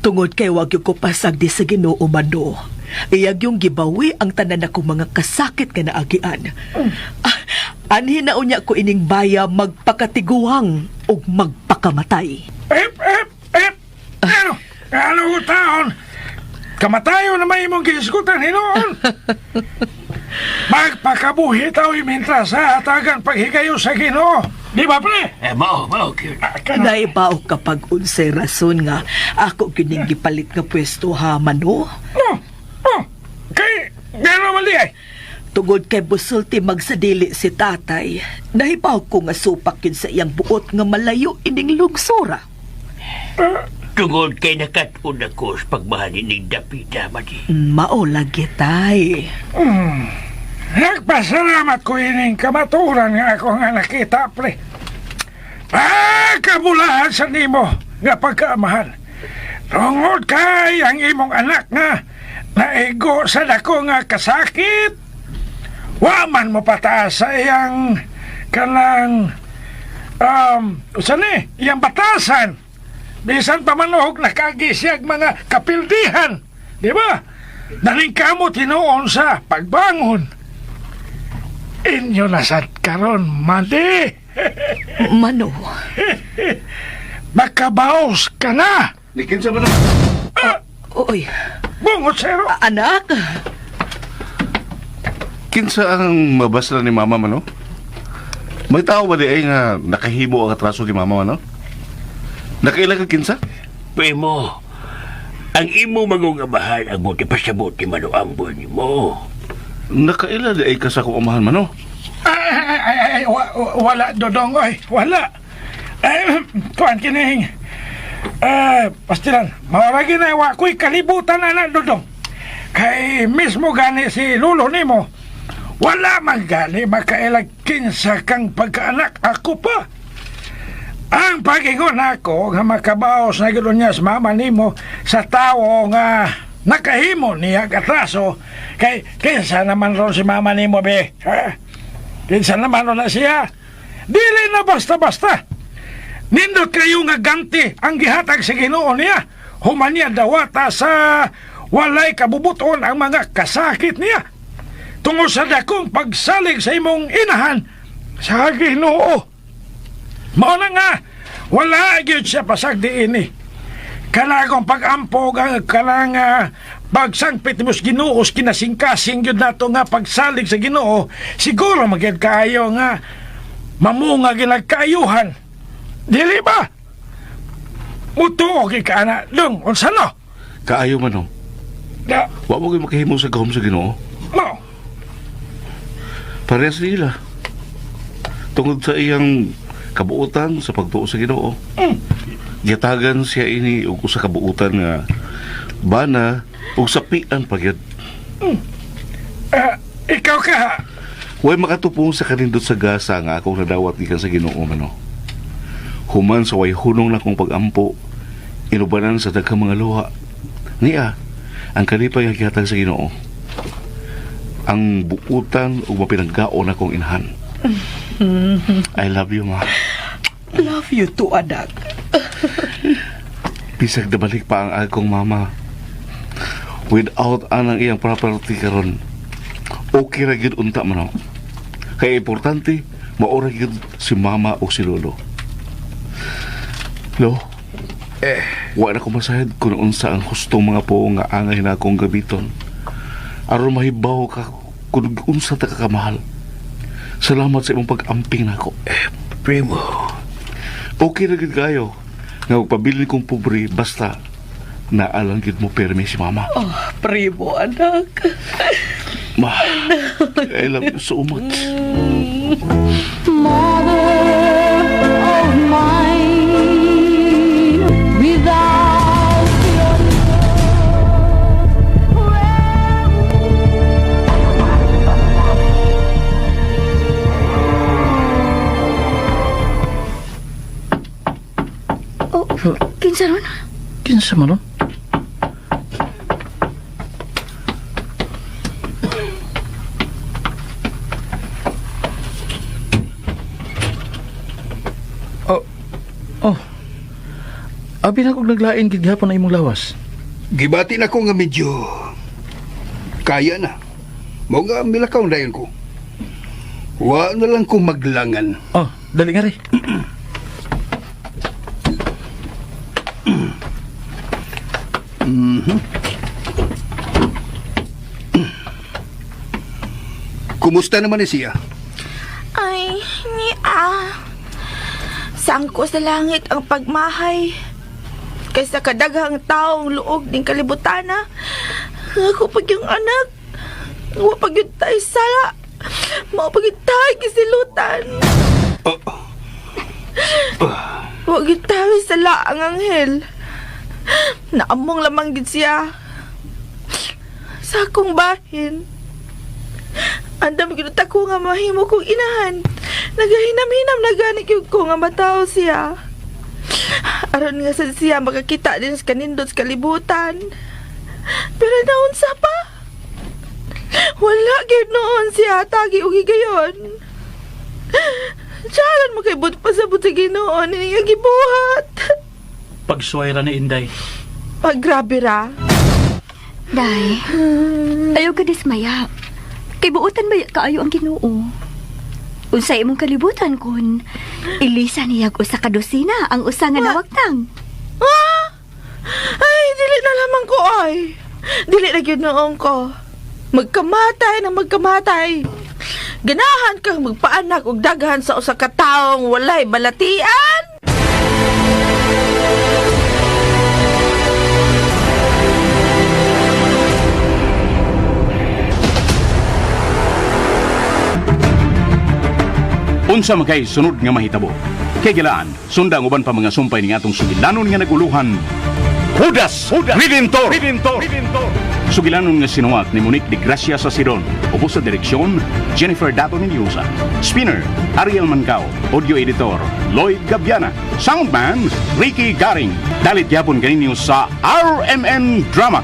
Tungod kay wag yung ko pasagdi sa Ginoo Mano. Iyag yung gibawi ang tanan akong mga kasakit nga naagian. Ah, anhi na unya ko ining baya magpakatiguang ug magpakamatay. Ep, ep, ep. Ano? Ano ko taon? Kamatayo na may imong gihisgutan hinuon. Magpakabuhi tao imintras sa atagan paghigayo sa Ginoo. Di ba, pre? Eh, mao, mao, gyud. Naibaw kapag unsay rason nga ako gyud gipalit nga pwesto ha Mano. Oh, oh. Kay, gano'n mali ay. Tungod kay busulti magsadili si tatay, nahibaw ko nga supak yun sa iyang buot nga malayo ining lungsura. Tungod kay nakat-on ako sa pagmahal ni Dapita, madi. Mao lagi tay. Nagpasalamat ko ining kamaturan nga ako nga nakita, pre. Pagkabulahan sa nimo nga pagkaamahan. Tungod kay ang imong anak nga naigo sa dako nga kasakit. Wa man mo pataas sa iyang kanang usa ni iyang batasan. Bisan pa man og nakagi siyag mga kapildihan, di ba? Naning kamo tinuon sa pagbangon. Inyo na sad karon, mali. Mano, Makabaos ka na. Ni kinsa ba na? oy, Bungot sero. anak, Kinsa ang mabasla ni mama man, no? May tao ba di ay nga nakahimo ang atraso ni mama man, no? Nakaila ka kinsa? Primo, ang imo magong amahan ang buti pasabot ni Mano Amboy nimo. Nakaila di ay ka sa akong amahan man, no? Ay, ay, ay, ay, wala, Dodong, oy, wala. Ay, kuan kining. Eh, pastilan, mawaragi na wa ko'y kalibutan na Dodong. Kay mismo gani si Lulo nimo, wala man gani makailag kinsa kang pagkaanak ako pa. Ang pagingon ako nga makabaos na gud niya sa mama nimo sa tawo nga nakahimo niya atraso kay kinsa naman ron si mama nimo be. Ha? Kinsa naman ron na siya. Dili na basta-basta. Nindot kayo nga ganti ang gihatag sa Ginoo niya. Human niya dawata sa walay kabubuton ang mga kasakit niya. Tungod sa dakong pagsalig sa imong inahan sa Ginoo. Mao na nga, wala gyud siya pasagdi ini. Kanagong pag-ampog ang kanang pagsangpit mo sa Ginoo sa kinasingkasing gyud nato nga pagsalig sa Ginoo, siguro magyud kaayo nga mamunga ginagkaayuhan. Dili ba? Mutuo kay ka ana, dong, unsa no? Kaayo man, no? Da, Wa mo kayo makahimo sa gahom sa Ginoo. mao. Parehas nila. Tungod sa iyang kabuutan sa pagtuo sa Ginoo. Gitagan siya ini og usa ka buutan nga bana ug sapian pa gyud. Ah, ikaw ka, Way makatupong sa kanindot sa gasa nga akong nadawat gikan sa Ginoo man, no. Human sa way hunong na kong pag-ampo, inubanan sa daghang mga luha. Niya, ang kalipay nga gihatag sa Ginoo. Ang buutan ug mapinagkaon akong inahan. I love you, ma. love you too, anak. Bisag nabalik pa ang akong mama. Without anang iyang property karon. Okay ra gyud unta man ako. Kaya importante, maura gyud si mama o si lolo. Lo, eh, wa na ko masayad kung unsa ang hustong mga po nga angay na akong gabiton. Aron mahibaw ka kung unsa ta ka kamahal. Salamat sa imong pag-amping nako. Primo, Okay ra gid kayo. Nga pabilin kong pobre basta naalang gid mo permi si mama. Oh, primo, anak. Ma, I love you so much. Mother of mine, without your love, where Oh, kinsa ron? Kinsa man nun? Oh, oh. Abi na kog naglain gid gihapon na imong lawas. Gibati na ko nga medyo kaya na. Mao nga milakaw na dayon ko. Wa na lang ko maglangan. Oh, dali nga ri. Kumusta naman ni siya? Ay, ni ah. Sangko sa langit ang pagmahay. Kaysa kadaghang taong luog ning kalibutana. Ako pag yung anak. Wa pag yun tayo sala. Mao pag yun tayo kisilutan. Oh, Wa gyud tayo sala ang anghel. Naamong lamang gid siya. Sa akong bahin. Andam gyud ko nga mahimo kong inahan. Nagahinam-hinam na gani gyud ko nga matawo siya. Aron nga sad siya makakita din sa kanindot sa kalibutan. Pero naunsa pa? Wala gyud noon siya tagi og higayon. Tiyaran mo kay but pasabot sa Ginoo ni nga gibuhat. Pagsuway ra ni Inday. Paggrabe ra. Day, ayaw ka dismaya. Kay buotan ba kaayo ang Ginoo? Unsa imong kalibutan kun ilisa niyag usa ka dosina ang usa nga nawagtang. Ah! Ay, dili na lamang ko ay. Dili na gyud noon ko. Magkamatay na magkamatay. Ganahan kang magpaanak og daghan sa usa ka taong walay balatian. Unsa man kay sunod nga mahitabo? Kay gilaan, sunda ang uban pa mga sumpay ning atong sugilanon nga naguluhan. Judas, Judas Redentor, Redentor, Redentor. Sugilanon nga sinuwat ni Monique de Gracia sa Sidon. Ubos sa direksyon, Jennifer Dato Mendoza. Spinner, Ariel Mancao. Audio editor, Lloyd Gabiana. Soundman, Ricky Garing. Dalit yapon kaninyo sa RMN Drama.